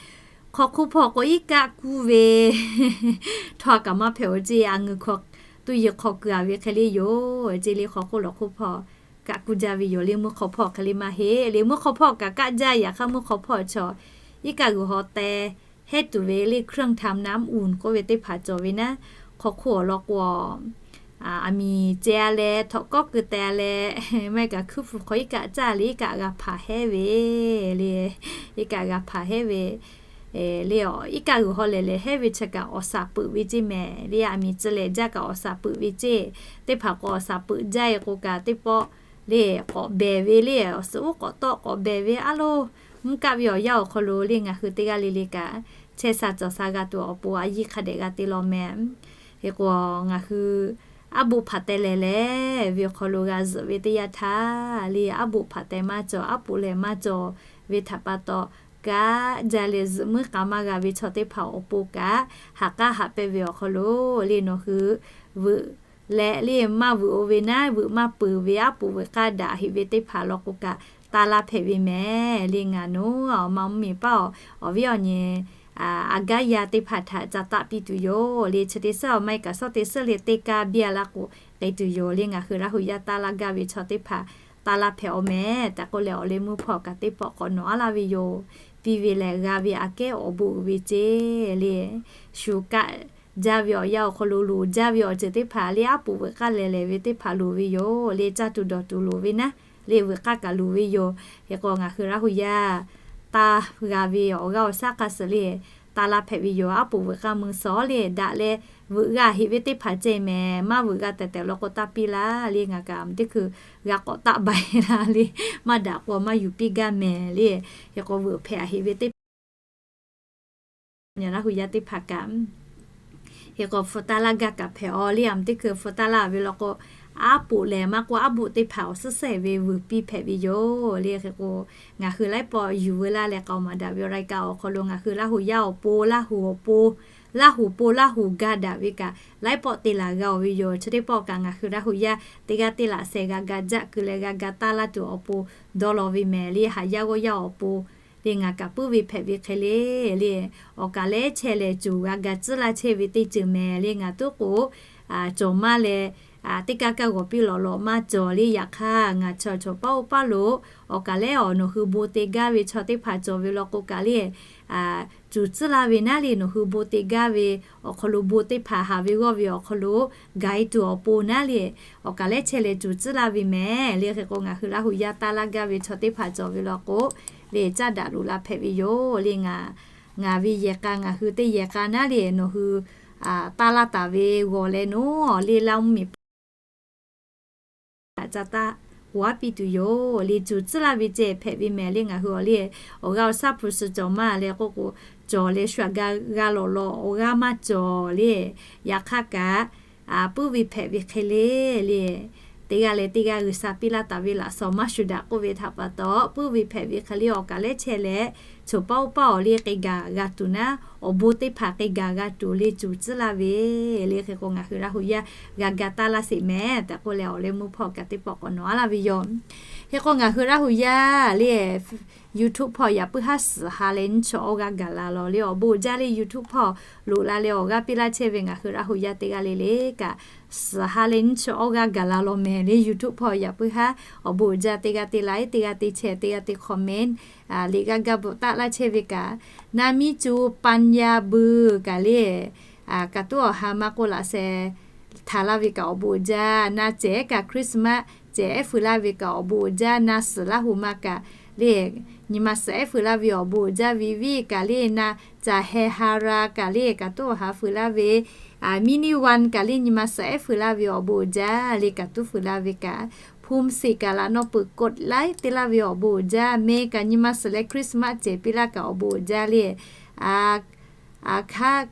Hk'aw hk'oˆ hpawˇ k'o iˉ kaˆ kuˇ ve htawˇ kaꞈ maˇ hpehꞈ-oˬ ceˇ. A ngeuˬ hk'aw tuˇ yeˬ hk'aw keu-a ve hk'e le yoˬ ceˇ le. Hk'aw hk'oˆ lawˬ hk'oˆ hpawˇ kaˆ kuˇ jaˇ ve yoˬ le. Mvuhˇ hk'aw hpawˇ hk'e le maˇ heˆ le. Mvuhˇ hk'aw hpawˇ kaꞈ kaˆ jaˇ. Yaꞈ hk'aˇ mvuhˇ hk'aw hpawˇ chaw iˉ kaˆ g'uiˬ haw teh hehˉ tuˬ ve le เครื่องทำน้ำอุ่น k'oˆ ve teˇ hpaˍ cawˬ ve naˉ, hk'aw hk'oˆ awˬ lawn k'o, aˬ miˍ ceh-a leh htawnˍ kawˉ keu teh-a leh, maˇ heˆ kaꞈ hkuiˉ hpu hk'aw iˉ kaˆ caˇ le iˉ kaˆ g'a hpanˍ hehˉ ve le. Iˉ kaˆ g'a hpanˍ hehˉ ve le. Iˉ kaˆ g'uiˬ haw lehˬ lehˬ hehˉ ve chi kaꞈ awˬ shaˍ peuꞈ ve ceˇ mehˍ le. Aˬ miˍ tcuh lehˬ jaˇ kaꞈ awˬ shaˍ peuꞈ ve ceˇ. Teˇ hpaˍ k'o awˬ shaˍ peuꞈ jaˇ-e k'o kaꞈ teˇ pawˆ le k'awꞈ behˬ ve le. Awˬ suhˍ uˉ k'awꞈ tawˆ k'awꞈ behˬ ve a lo, mvuhˇ kaˆ ve awˬ yanˇ awˬ hk'aw lo le ngaˬ hui teˇ g'aˇ le le kaꞈ chehˇ sha cawˬ sha g'a tuˬ awˬ pon a yiˇ hk'a dehꞈ g'a te law mehˍ. Hk'e k'o, ngaˬ hui aˉ boˆ hpaˍ teh lehˬ lehˬ ve awˬ hk'aw lo g'a zuhꞈ ve teˇ yanˇ htaˇ le, aˉ boˆ hpaˍ teh maˇ cawˬ, aˉ poꞈ lehˬ maˇ cawˬ ve htaꞈ pa taw, kaˆ jaˇ leh zuhꞈ muiˉ k'a maˇ g'a ve chaw teˇ hpaˍ awˬ pon kaꞈ ha k'aˉ haꞈ pehnˇ ve awˬ hk'aw lo le, nawˬ hui veuꞈ leh le maˇ veuꞈ-o ve naˉ, veuꞈ maˇ peuˬ ve aˉ poꞈ veuꞈ k'aˇ daꞈ heꞈ ve teˇ hpaˍ law k'o kaꞈ taˇ laˇ hpehꞈ ve mehˍ le. Ngaˬ nawˬ awˬ ma mvuhˇ miˬ paˇ awˬ, awˬ viˉ awˬ nyi, aˬ gaˉ yaˇ teˇ hpaˍ htaꞈ ca taˆ piˇ tuˬ yoˬ le. Chi teˇ suhˉ awˬ maˇ heˆ kaꞈ shawˉ teˇ suhˉ le teˇ kaˇ biˇ-a laˇ k'o k'ai tuˬ yoˬ le. Ngaˬ hui Laˇ hu yaˇ taˇ laˇ gaˇ ve chaw teˇ hpaˍ taˇ laˇ hpehꞈ-aw mehˍ tehꞈ k'oˆ leh, awˬ leh meuˇ hpawˇ kaꞈ teˇ pawˆ k'awꞈ nawˬ aˉ laˇ ve yoˬ. Piˇ ve lehˬ g'a ve aꞈ kehˉ awˬ bon uiˍ ve ceˇ le. Shu kaˆ jaˇ ve awˬ yanˇ awˬ hk'aw lo loˍ jaˇ ve awˬ ceuˬ teˇ hpaˍ le, aˉ poꞈ veuꞈ k'aˇ lehˬ lehˬ ve teˇ hpaˍ loˍ ve yoˬ le. Caˇ tuˬ dawˬ tuˬ loˍ ve naˉ le, veuꞈ k'aˇ kaꞈ loˍ ve yoˬ. Hk'e k'o ngaˬ hui Laˇ hu yaˇ taˇ g'a ve awˬ g'aˇ awˬ shaˉ hk'a suhˍ le, taˇ laˇ hpehꞈ ve yoˬ. Aˉ poꞈ veuꞈ k'aˇ mui suhˍ le daꞈ leh, veuꞈ g'a heꞈ ve teˇ hpaˍ ceh mehˍ, maˇ veuꞈ g'a tehꞈ tehꞈ law k'o taˇ piˇ laˇ le. Ngaˬ kaꞈ teˇ hkui g'a k'awꞈ taˆ bai laˇ le, maˇ daꞈ k'o maˇ yuˬ piˇ gaˇ mehˍ le. Hk'e k'o veuꞈ hpehꞈ aꞈ heꞈ ve teˇ hpaˍ, Laˇ hu yaˇ teˇ hpaˍ kaꞈ Hk'e k'o, hpu taˇ laˇ gaˇ kaꞈ hpehꞈ-aw le. Aˬ miˍ teˇ hkui hpu taˇ laˇ ve law k'o, aˉ poꞈ lehˬ maˇ k'oˆ, aˉ boˆ teˇ hpaˍ awˬ suhˉ sehˍ ve vuiˬ piˇ hpehꞈ ve yoˬ le. Hk'e k'o, ngaˬ hui laiˉ pawˆ yuˬ veu laˇ leh k'aoˍ maˍ daꞈ ve awˬ raiˍ kaꞈ awˬ hk'aw lo ngaˬ hui Laˇ hu yaˇ awˬ pon, Laˇ hu awˬ pon, Laˇ hu pon Laˇ hu ga daꞈ ve kaꞈ laiˉ pawˆ te laˬ g'a-oˬ ve yoˬ. Chi teˇ pawˆ kaꞈ ngaˬ hui Laˇ hu yaˇ teˇ g'aˇ teˇ laꞈ sheh g'a ga jaˆ keu leh g'a ga taˇ laˇ tuˬ awˬ pon dawˇ law ve mehˍ le. Haꞈ yaˇ g'awˇ yaˇ awˬ pon le ngaˬ kaꞈ puiˉ ve hpehꞈ ve hk'e le le, awˬ kaˍ lehˉ chehˇ lehˬ cuˬ g'a ga tcuhˉ laˇ chehˇ ve teˇ ceuˬ mehˍ le. Ngaˬ tuˉ k'o, cawˬ maˇ leh, teˇ kaˇ kaˇ g'awˬ piˇ lawꞈ lawꞈ maˇ cawˬ le. Yaꞈ hk'aˇ, ngaˬ chaw chaw paˉ oˇ paˉ lo awˬ kaˍ lehˉ awˬ nawˬ hui bon te gaˇ ve chaw teˇ hpaˍ cawˬ ve law k'o kaꞈ le, cuˬ tcuhˉ laˇ ve naˉ le, nawˬ hui bon te gaˇ ve awˬ hk'aw lo bon teˇ hpaˍ haˍ ve g'awˇ ve awˬ hk'aw lo gaˬ-e tuˬ awˬ pon naˉ le, awˬ kaˍ lehˉ chehˇ leh cuˬ tcuhˉ laˇ ve mehˍ le. Hk'e k'o, ngaˬ hui Laˇ hu yaˇ taˇ laˇ gaˇ ve chaw teˇ hpaˍ cawˬ ve law k'o le, caˇ daꞈ loꞈ la hpehꞈ ve yoˬ le. Ngaˬ, ngaˬ ve yehˬ k'a ngaˬ hui teˇ yehˬ k'a naˉ le, nawˬ hui taˇ laˇ taˍ ve g'awˬ leh nawˬ le Laˇ mvuhˇmiˬ hpawˇ ca taˇ g'aˇ piˇ tuˬ yoˬ le. Cuˬ tcuhˉ laˇ ve ceh hpehꞈ ve mehˍ le. Ngaˬ hui awˬ le awˬ g'aˇ awˬ shaˉ hpu suh cawˬ maˇ le k'oˆ k'o, cawˬ leh shu aꞈ ga g'a lawꞈ lawꞈ awˬ g'aˇ maˇ cawˬ le. Yaꞈ hk'aˇ kaꞈ, puiˉ ve hpehꞈ ve hk'e le le, teˇ g'aˇ leh teˇ g'aˇ G'uiˬsha piˇ laˇ taˍ ve laꞈ shawnˍ maˇ shuˍ daꞈ k'oˆ ve htaꞈ pa taw, puiˉ ve hpehꞈ ve hk'e le, awˬ kaˍ lehˉ chehˇ leh, chaw paˉ oˇ paˉ awˬ le k'e gaˬ g'a tuˬ naˉ, awˬ bon teˇ hpaˍ k'e gaˬ g'a tuˬ le cuˬ tcuhˉ laˇ ve le. Hk'e k'o, ngaˬ hui Laˇ hu yaˇ g'a ga taˇ laˇ sheˍ mehˍ tehꞈ k'oˆ leh, awˬ leh meuˇ hpawˇ kaꞈ teˇ pawˆ k'awꞈ nawˬ aˉ laˇ ve yoˬ. Hk'e k'o, ngaˬ hui Laˇ hu yaˇ le YouTube hpawˇ yaꞈ puiˉ haˉ suhˍ ha leh nyiˇ chi awˇ g'aˇ gaˬ la law le. Awˬ bon uiˍ jaˇ le. YouTube hpawˇ loꞈ la leh awˬ g'aˇ piˇ laˇ chehˇ ve ngaˬ hui Laˇ hu yaˇ teˇ g'aˇ le le kaꞈ, suhˍ ha leh nyiˇ chi awˇ g'aˇ gaˬ la law mehˍ le. YouTube hpawˇ yaꞈ puiˉ haˉ awˬ bon uiˍ jaˇ. Teˇ g'aˇ te like, teˇ g'aˇ te share, teˇ g'aˇ te comment, liꞈ g'aˇ gaˇ bvuhꞈ taˆ laˇ chehˇ ve kaꞈ, na miˇ cu pan ya beu kaꞈ le, kaꞈ tuˉ awˬ ha maˇ k'oˆ laꞈ sheh htaꞈ laˇ ve kaꞈ awˬ bon uiˍ jaˇ. Na cehˬ kaꞈ Christmas cehˬ ehˉ feu laˇ ve kaꞈ awˬ bon uiˍ jaˇ. Na suhˍ laˇ hu ma kaꞈ le, nyi ma suhˍ ehˉ feu laˇ ve awˬ bon uiˍ jaˇ. Vivian kaꞈ le, na caˬ heh ha ra kaꞈ le, kaꞈ tuˉ awˬ ha feu laˇ ve, mini one kaꞈ le, nyi ma suhˍ ehˉ feu laˇ ve awˬ bon uiˍ jaˇ le, kaꞈ tuˉ feu laˇ ve kaꞈ, Phum Siˍ kaꞈ laꞈ naw peuˬ กดไลค์ te laˇ ve awˬ bon uiˍ jaˇ. Meh kaꞈ nyi ma suhˍ leh Christmas cehˬ piˇ laˇ kaꞈ awˬ bon uiˍ jaˇ le. Aˬ hk'aˇ,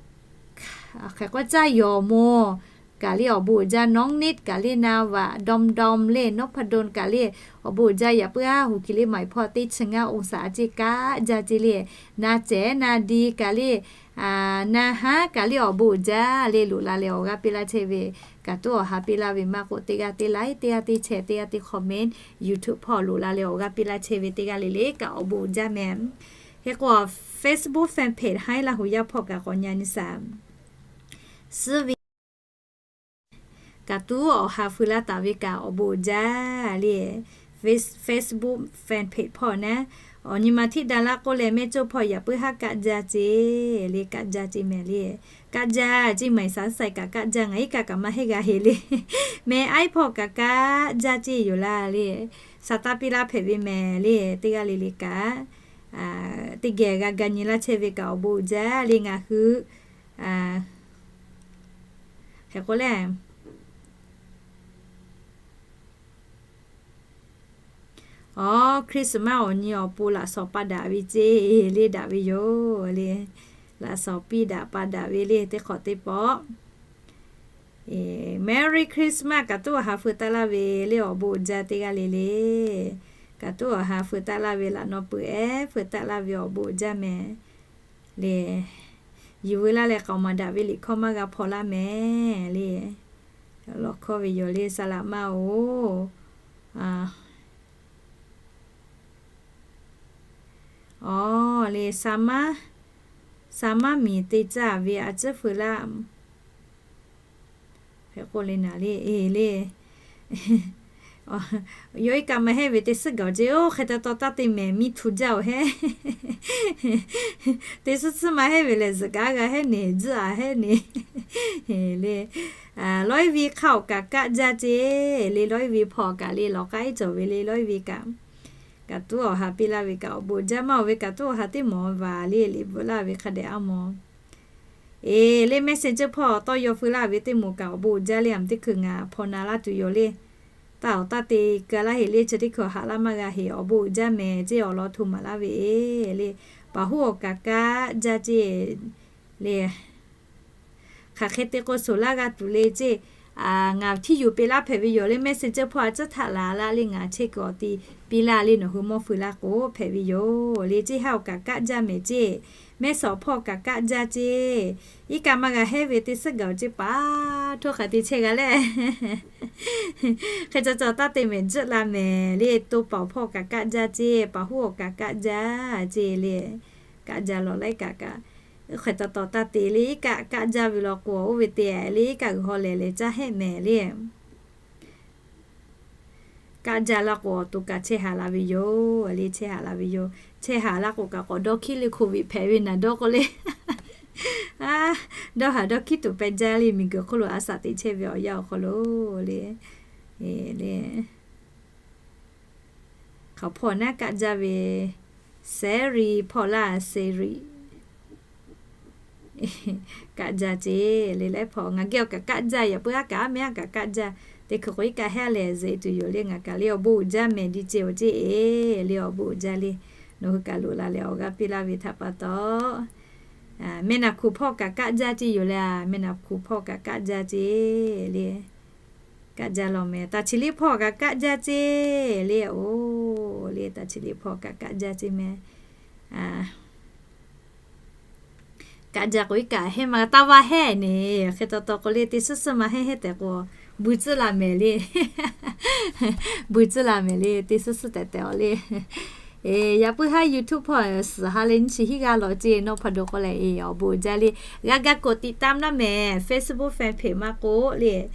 hk'e k'o caˇ yawˬ moˬ kaꞈ le awˬ bon uiˍ jaˇ. Nawˉ neˇ kaꞈ le, na vaꞈ dawm dawm le, nawˉ hpa don kaꞈ le, awˬ bon uiˍ jaˇ. Yaꞈ puiˉ haˉ hu ki le maˍ hpawˇ teˇ chi ngaˇ องศา ceˇ kaꞈ jaˇ ceˇ le. Na cehˬ na di kaꞈ le, na haˉ kaꞈ le awˬ bon uiˍ jaˇ le. Loꞈ la leh awˬ g'aˇ piˇ laˇ chehˇ ve, kaꞈ tuˉ awˬ ha piˇ laˇ ve maˇ k'oˆ, teˇ g'aˇ te like, teˇ g'aˇ te share, teˇ g'aˇ te comment, YouTube hpawˇ loꞈ la leh awˬ g'aˇ piˇ laˇ chehˇ ve teˇ g'aˇ le le kaꞈ awˬ bon uiˍ jaˇ mehˍ. Hk'e k'o, Facebook fan page haˉ Laˇ hu yaˇ hpawˇ kaꞈ k'awꞈ nyi a nyi shaˍ. Suhˉ ve kaꞈ tuˉ awˬ ha feu laˇ taˍ ve kaꞈ awˬ bon uiˍ jaˇ le. Facebook fan page hpawˇ naˉ, awˬ nyi ma htiˇ da laˇ k'oˆ leh mehˇ coˇ hpawˇ yaꞈ puiˉ haˉ kaˆ jaˇ ceˇ le, kaˆ jaˇ ceˇ mehˍ le. Kaˆ jaˇ ceˇ, maˬ iˍ saˍ sai kaꞈ kaˆ jaˇ, ngaˬ iˉ kaˆ kaꞈ maˇ heˆ g'a heˆ le. Meh aiˉ hpawˇ kaꞈ kaˆ jaˇ ceˇ yoˬ laˇ le. Shaˍ taˇ piˇ laˇ hpehꞈ ve mehˍ le. Teˇ g'aˇ le le kaꞈ, teˇ geh g'a ga nyi laˇ chehˇ ve kaꞈ awˬ bon uiˍ jaˇ le. Ngaˬ hui hk'e k'oˆ le, awˬ Christmas awˬ nyi awˬ pon laꞈ shawnˍ pa daꞈ ve ceˇ le, daꞈ ve yoˬ le. Laꞈ shawnˍ piˇ daꞈ pa daꞈ ve le teˇ hk'awꞈ teˇ pawˆ. Merry Christmas kaꞈ tuˉ awˬ ha feu taˆ laˇ ve le, awˬ bon uiˍ jaˇ teˇ g'aˇ le le. Kaꞈ tuˉ awˬ ha feu taˆ laˇ ve laꞈ naw peuˬ ehˉ feu taˆ laˇ ve awˬ bon uiˍ jaˇ mehˍ le. Yuˬ veu laˇ leh k'aoˍ maˍ daꞈ ve liꞈ hkawˇ maˇ g'a hpaw laˇ mehˍ le. Lawˬ hkawˇ ve yoˬ le, saˍ laꞈ ma-oˬ. Awˬ le, saˍ maˇ miˬ te caˇ ve a ciˉ feu laˇ. Hk'e k'oˆ le naˍ le, e le, Yawˇ iˉ kaˆ maˇ heˆ ve teˇ suhˉ gaˬ-oˬ ceˇ, oˇ hk'e te taw taˇ te mehˍ miˇ htu jaˇ-oˬ heˆ. Teˇ suhˉ suhˉ maˇ heˆ ve lehˬ, zuhꞈ kaꞈ g'a heˆ neˬ, zuhꞈ aꞈ heˆ neˬ le. Lawˇ iˉ ve hk'aˇ awˬ kaꞈ kaˆ jaˇ ceˇ le, lawˇ iˉ ve hpawˇ kaꞈ le, lawˬ k'aˉ iˉ cawˬ ve le, lawˇ iˉ ve kaꞈ, kaꞈ tuˉ awˬ ha piˇ laˇ ve kaꞈ awˬ bon uiˍ jaˇ, maˇ oˬ ve kaꞈ tuˉ awˬ ha teˇ mawˬ vaˬ le, liꞈ bvuhꞈ laˇ ve hk'a dehꞈ aˉ mawˬ. Eˬ le, messenger hpawˇ tawˇ yaw feu laˇ ve teˇ moˍ kaꞈ awˬ bon uiˍ jaˇ le, aˬ miˍ teˇ hkui ngaˬ hpaw na laˇ tuˬ yoˬ le. Taˇ awˬ taˇ te keu laˇ heˍ le, chi teˇ hkui awˬ haꞈ laˇ maˇ g'a heˍ, awˬ bon uiˍ jaˇ mehˍ ceˇ, awˬ lawn hto maˍ laˇ ve eˬ le. Paˍ huˉ awˬ kaꞈ kaˆ jaˇ ceˇ le. Hk'aˬ hk'e te k'o, suhˍ laˇ g'a tuˬ le ceˇ. Ngaˬ htiˇ yuˬ peꞈ laˇ hpehꞈ ve yoˬ le, messenger hpawˇ a cuˉ htaꞈ laˬ laˇ le, ngaˬ chehˇ kuiˬ awˬ ti piˇ laˇ le, nawˬ hui mawˇ feu laˇ k'o hpehꞈ ve yoˬ le. Ceˇ haˉ awˬ kaꞈ kaˆ jaˇ mehˍ ceˇ, mehˇ suhˍ awˬ hpawˇ kaꞈ kaˆ jaˇ ceˇ. Iˉ kaˆ maˇ g'a heˆ ve teˇ suhˉ gaˬ-oˬ ceˇ, paˍ htoˇ hk'a te chehˇ g'a leh, hk'e ca caw taˇ te mehˍ, juˆ la mehˍ le. To paˍ awˬ hpawˇ kaꞈ kaˆ jaˇ ceˇ, paˍ huˉ awˬ kaꞈ kaˆ jaˇ ceˇ le. Kaˆ jaˇ lawˬ laiˉ kaꞈ kaꞈ, hk'e taw taw taˇ te le, iˉ kaˆ kaˆ jaˇ ve law k'o, oˇ ve te le, iˉ kaˆ g'uiˬ haw lehˬ lehˬ caˇ heˆ mehˍ le. Kaˆ jaˇ laˇ k'o, awˬ to kaꞈ chehˇ haꞈ la ve yoˬ le, chehˇ haꞈ la ve yoˬ. Chehˇ haꞈ laˇ k'o kaꞈ k'awꞈ dawˇ hkiˉ le, hk'oˍ viꞈ hpehꞈ ve naˬ dawˇ k'oˆ le. Dawˇ haꞈ dawˇ hkiˉ tuˬ pehꞈ jaˇ le, miˬ guiˬ hk'oˆ lo a shaꞈ teꞈ chehˇ ve awˬ yanˇ awˬ hk'aw lo le. Hk'aˬ hpawˇ naˉ kaˆ jaˇ ve, Sehˍriˍ hpawˇ laˇ, Sehˍriˍ kaˆ jaˇ ceˇ le. Laiˉ hpawˇ ngaˬ geh awˬ kaꞈ kaˆ jaˇ, yaꞈ puiˉ haˉ kaꞈ aˉ mehˉ haˉ kaꞈ kaˆ jaˇ. Teˇ hkui k'o iˉ kaˆ heˆ lehˬ zuhꞈ e tuˬ yoˬ le. Ngaˬ kaꞈ le awˬ bon uiˍ jaˇ mehˍ di ce awˬ ceˇ e le, awˬ bon uiˍ jaˇ le. Nawˬ hui kaꞈ loꞈ la leh awˬ g'aˇ piˇ laˇ ve htaꞈ pa taw, mehˆ naˍ hkuˍ hpawˇ kaꞈ kaˆ jaˇ ceˇ yoˬ le. Mehˆ naˍ hkuˍ hpawˇ kaꞈ kaˆ jaˇ ceˇ le. Kaˆ jaˇ law mehˍ. Taˍ chi liˇ hpawˇ kaꞈ kaˆ jaˇ ceˇ le. Oˬ le, taˍ chi liˇ hpawˇ kaꞈ kaˆ jaˇ ceˇ mehˍ. Kaˆ jaˇ k'o iˉ kaˆ heˆ ma taˇ vaˇ heˆ neˬ. Hk'e taw taw k'o le, teˇ suhˉ suhˉ maˇ heˆ heˆ tehꞈ k'o, bu tcuhˉ la mehˍ le. Bu tcuhˉ la mehˍ le, teˇ suhˉ suhˉ tehꞈ tehꞈ awˬ le. Yaꞈ puiˉ haˉ YouTube hpawˇ suhˍ ha leh nyiˇ chi hiˉ g'aˇ lawˬ ceˇ, nawˬ hpaˍ dawˬ k'o lehˬ, awˬ bon uiˍ jaˇ le. G'a ga กดติดตาม laˇ mehˍ, Facebook fan page maˇ k'oˆ le,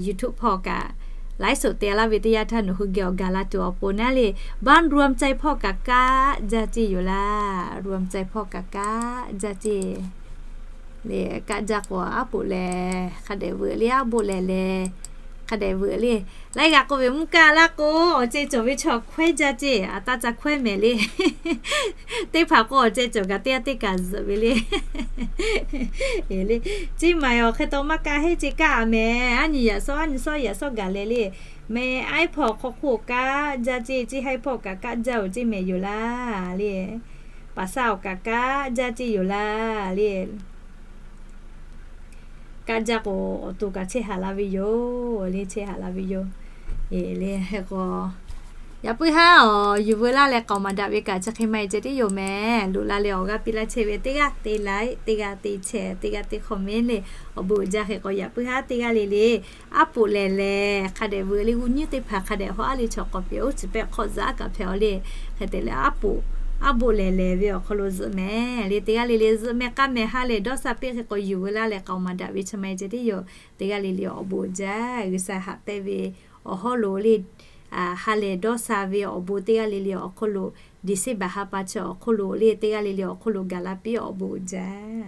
YouTube hpawˇ kaꞈ ไลฟ์สด te laˇ ve teˇ yanˇ htaˇ nawˬ hui geh awˬ gaˬ la tuˬ awˬ pon naˉ le, บ้านรวมใจ hpawˇ kaꞈ kaˆ jaˇ ceˇ yoˬ laˇ. รวมใจ hpawˇ kaꞈ kaˆ jaˇ ceˇ le. Kaˆ jaˇ k'o aˉ poꞈ lehˬ hk'a dehꞈ veuꞈ le, aˉ poꞈ lehˬ lehˬ hk'a dehꞈ veuꞈ le. Laiˉ g'aꞈ k'oˆ ve mvuhˇ kaˆ laˇ k'o, awˬ ceh cawˬ ve chaw hkawehˉ jaˇ ceˇ, a taˇ ca hkawehˉ mehˍ le. Teˇ hpaˍ k'o awˬ ceh cawˬ kaꞈ teˇ g'aˇ teˇ kaꞈ zuhꞈ ve le. Ceˇ maˬ awˬ hk'e taw maˇ kaˆ heˆ ceˇ, kaˆ a mehˍ. Aˉ nyi yaꞈ sawˉ, aˉ nyi sawˉ yaꞈ sawˉ gaˬ leh le. Mehˍ aiˉ hpawˇ hk'aw hk'oˆ kaˆ jaˇ ceˇ, ceˇ haiˉ hpawˇ kaꞈ kaˆ jaˇ oˬ ceˇ mehˍ yoˬ laˇ le. Paˍ saˇ awˬ kaꞈ kaˆ jaˇ ceˇ yoˬ laˇ le. Kaˆ jaˇ k'o, awˬ to kaꞈ chehˇ haꞈ la ve yoˬ le, chehˇ haꞈ la ve yoˬ. Eˬ le, hk'e k'o, yaꞈ puiˉ haˉ awˬ yuˬ veu laˇ leh k'aoˍ maˍ daꞈ ve kaꞈ chi hk'e maˇ heˆ ceh tiˉ yoˬ mehˍ. Loꞈ la leh awˬ g'aˇ piˇ laˇ chehˇ ve teˇ g'aˇ te like, teˇ g'aˇ te share, teˇ g'aˇ te comment le, awˬ bon uiˍ jaˇ. Hk'e k'o yaꞈ puiˉ haˉ teˇ g'aˇ le le, aˉ poꞈ lehˬ lehˬ hk'a dehꞈ veuꞈ le, g'uˇ nyiˉ teˇ hpaˍ hk'a dehꞈ haw aˉ le chaw k'awꞈ pehꞈ, oˇ tcuhˬ pehˆ hk'awꞈ zuhꞈ aˉ kaꞈ hpehꞈ awˬ le. Hk'e te leh aˉ poꞈ, aˉ poꞈ lehˬ lehˬ ve awˬ hk'aw lo zuhꞈ mehˍ le. Teˇ g'aˇ le le zuhꞈ mehˍ k'aˇ mehˍ ha lehˬ dawˇ sha piˇ. Hk'e k'o yuˬ veu laˇ leh k'aoˍ maˍ daꞈ ve chi maˇ heˆ ceh tiˉ yoˬ. Teˇ g'aˇ le le awˬ bon uiˍ jaˇ. G'uiˬsha haꞈ pehnˇ ve awˬ hawˉ lo le, ha lehˬ dawˇ sha ve awˬ bon teˇ g'aˇ le le awˬ hk'oˆ lo, December ha pa chi awˬ hk'oˆ lo le, teˇ g'aˇ le le awˬ hk'oˆ lo gaˬ la piˇ, awˬ bon uiˍ jaˇ.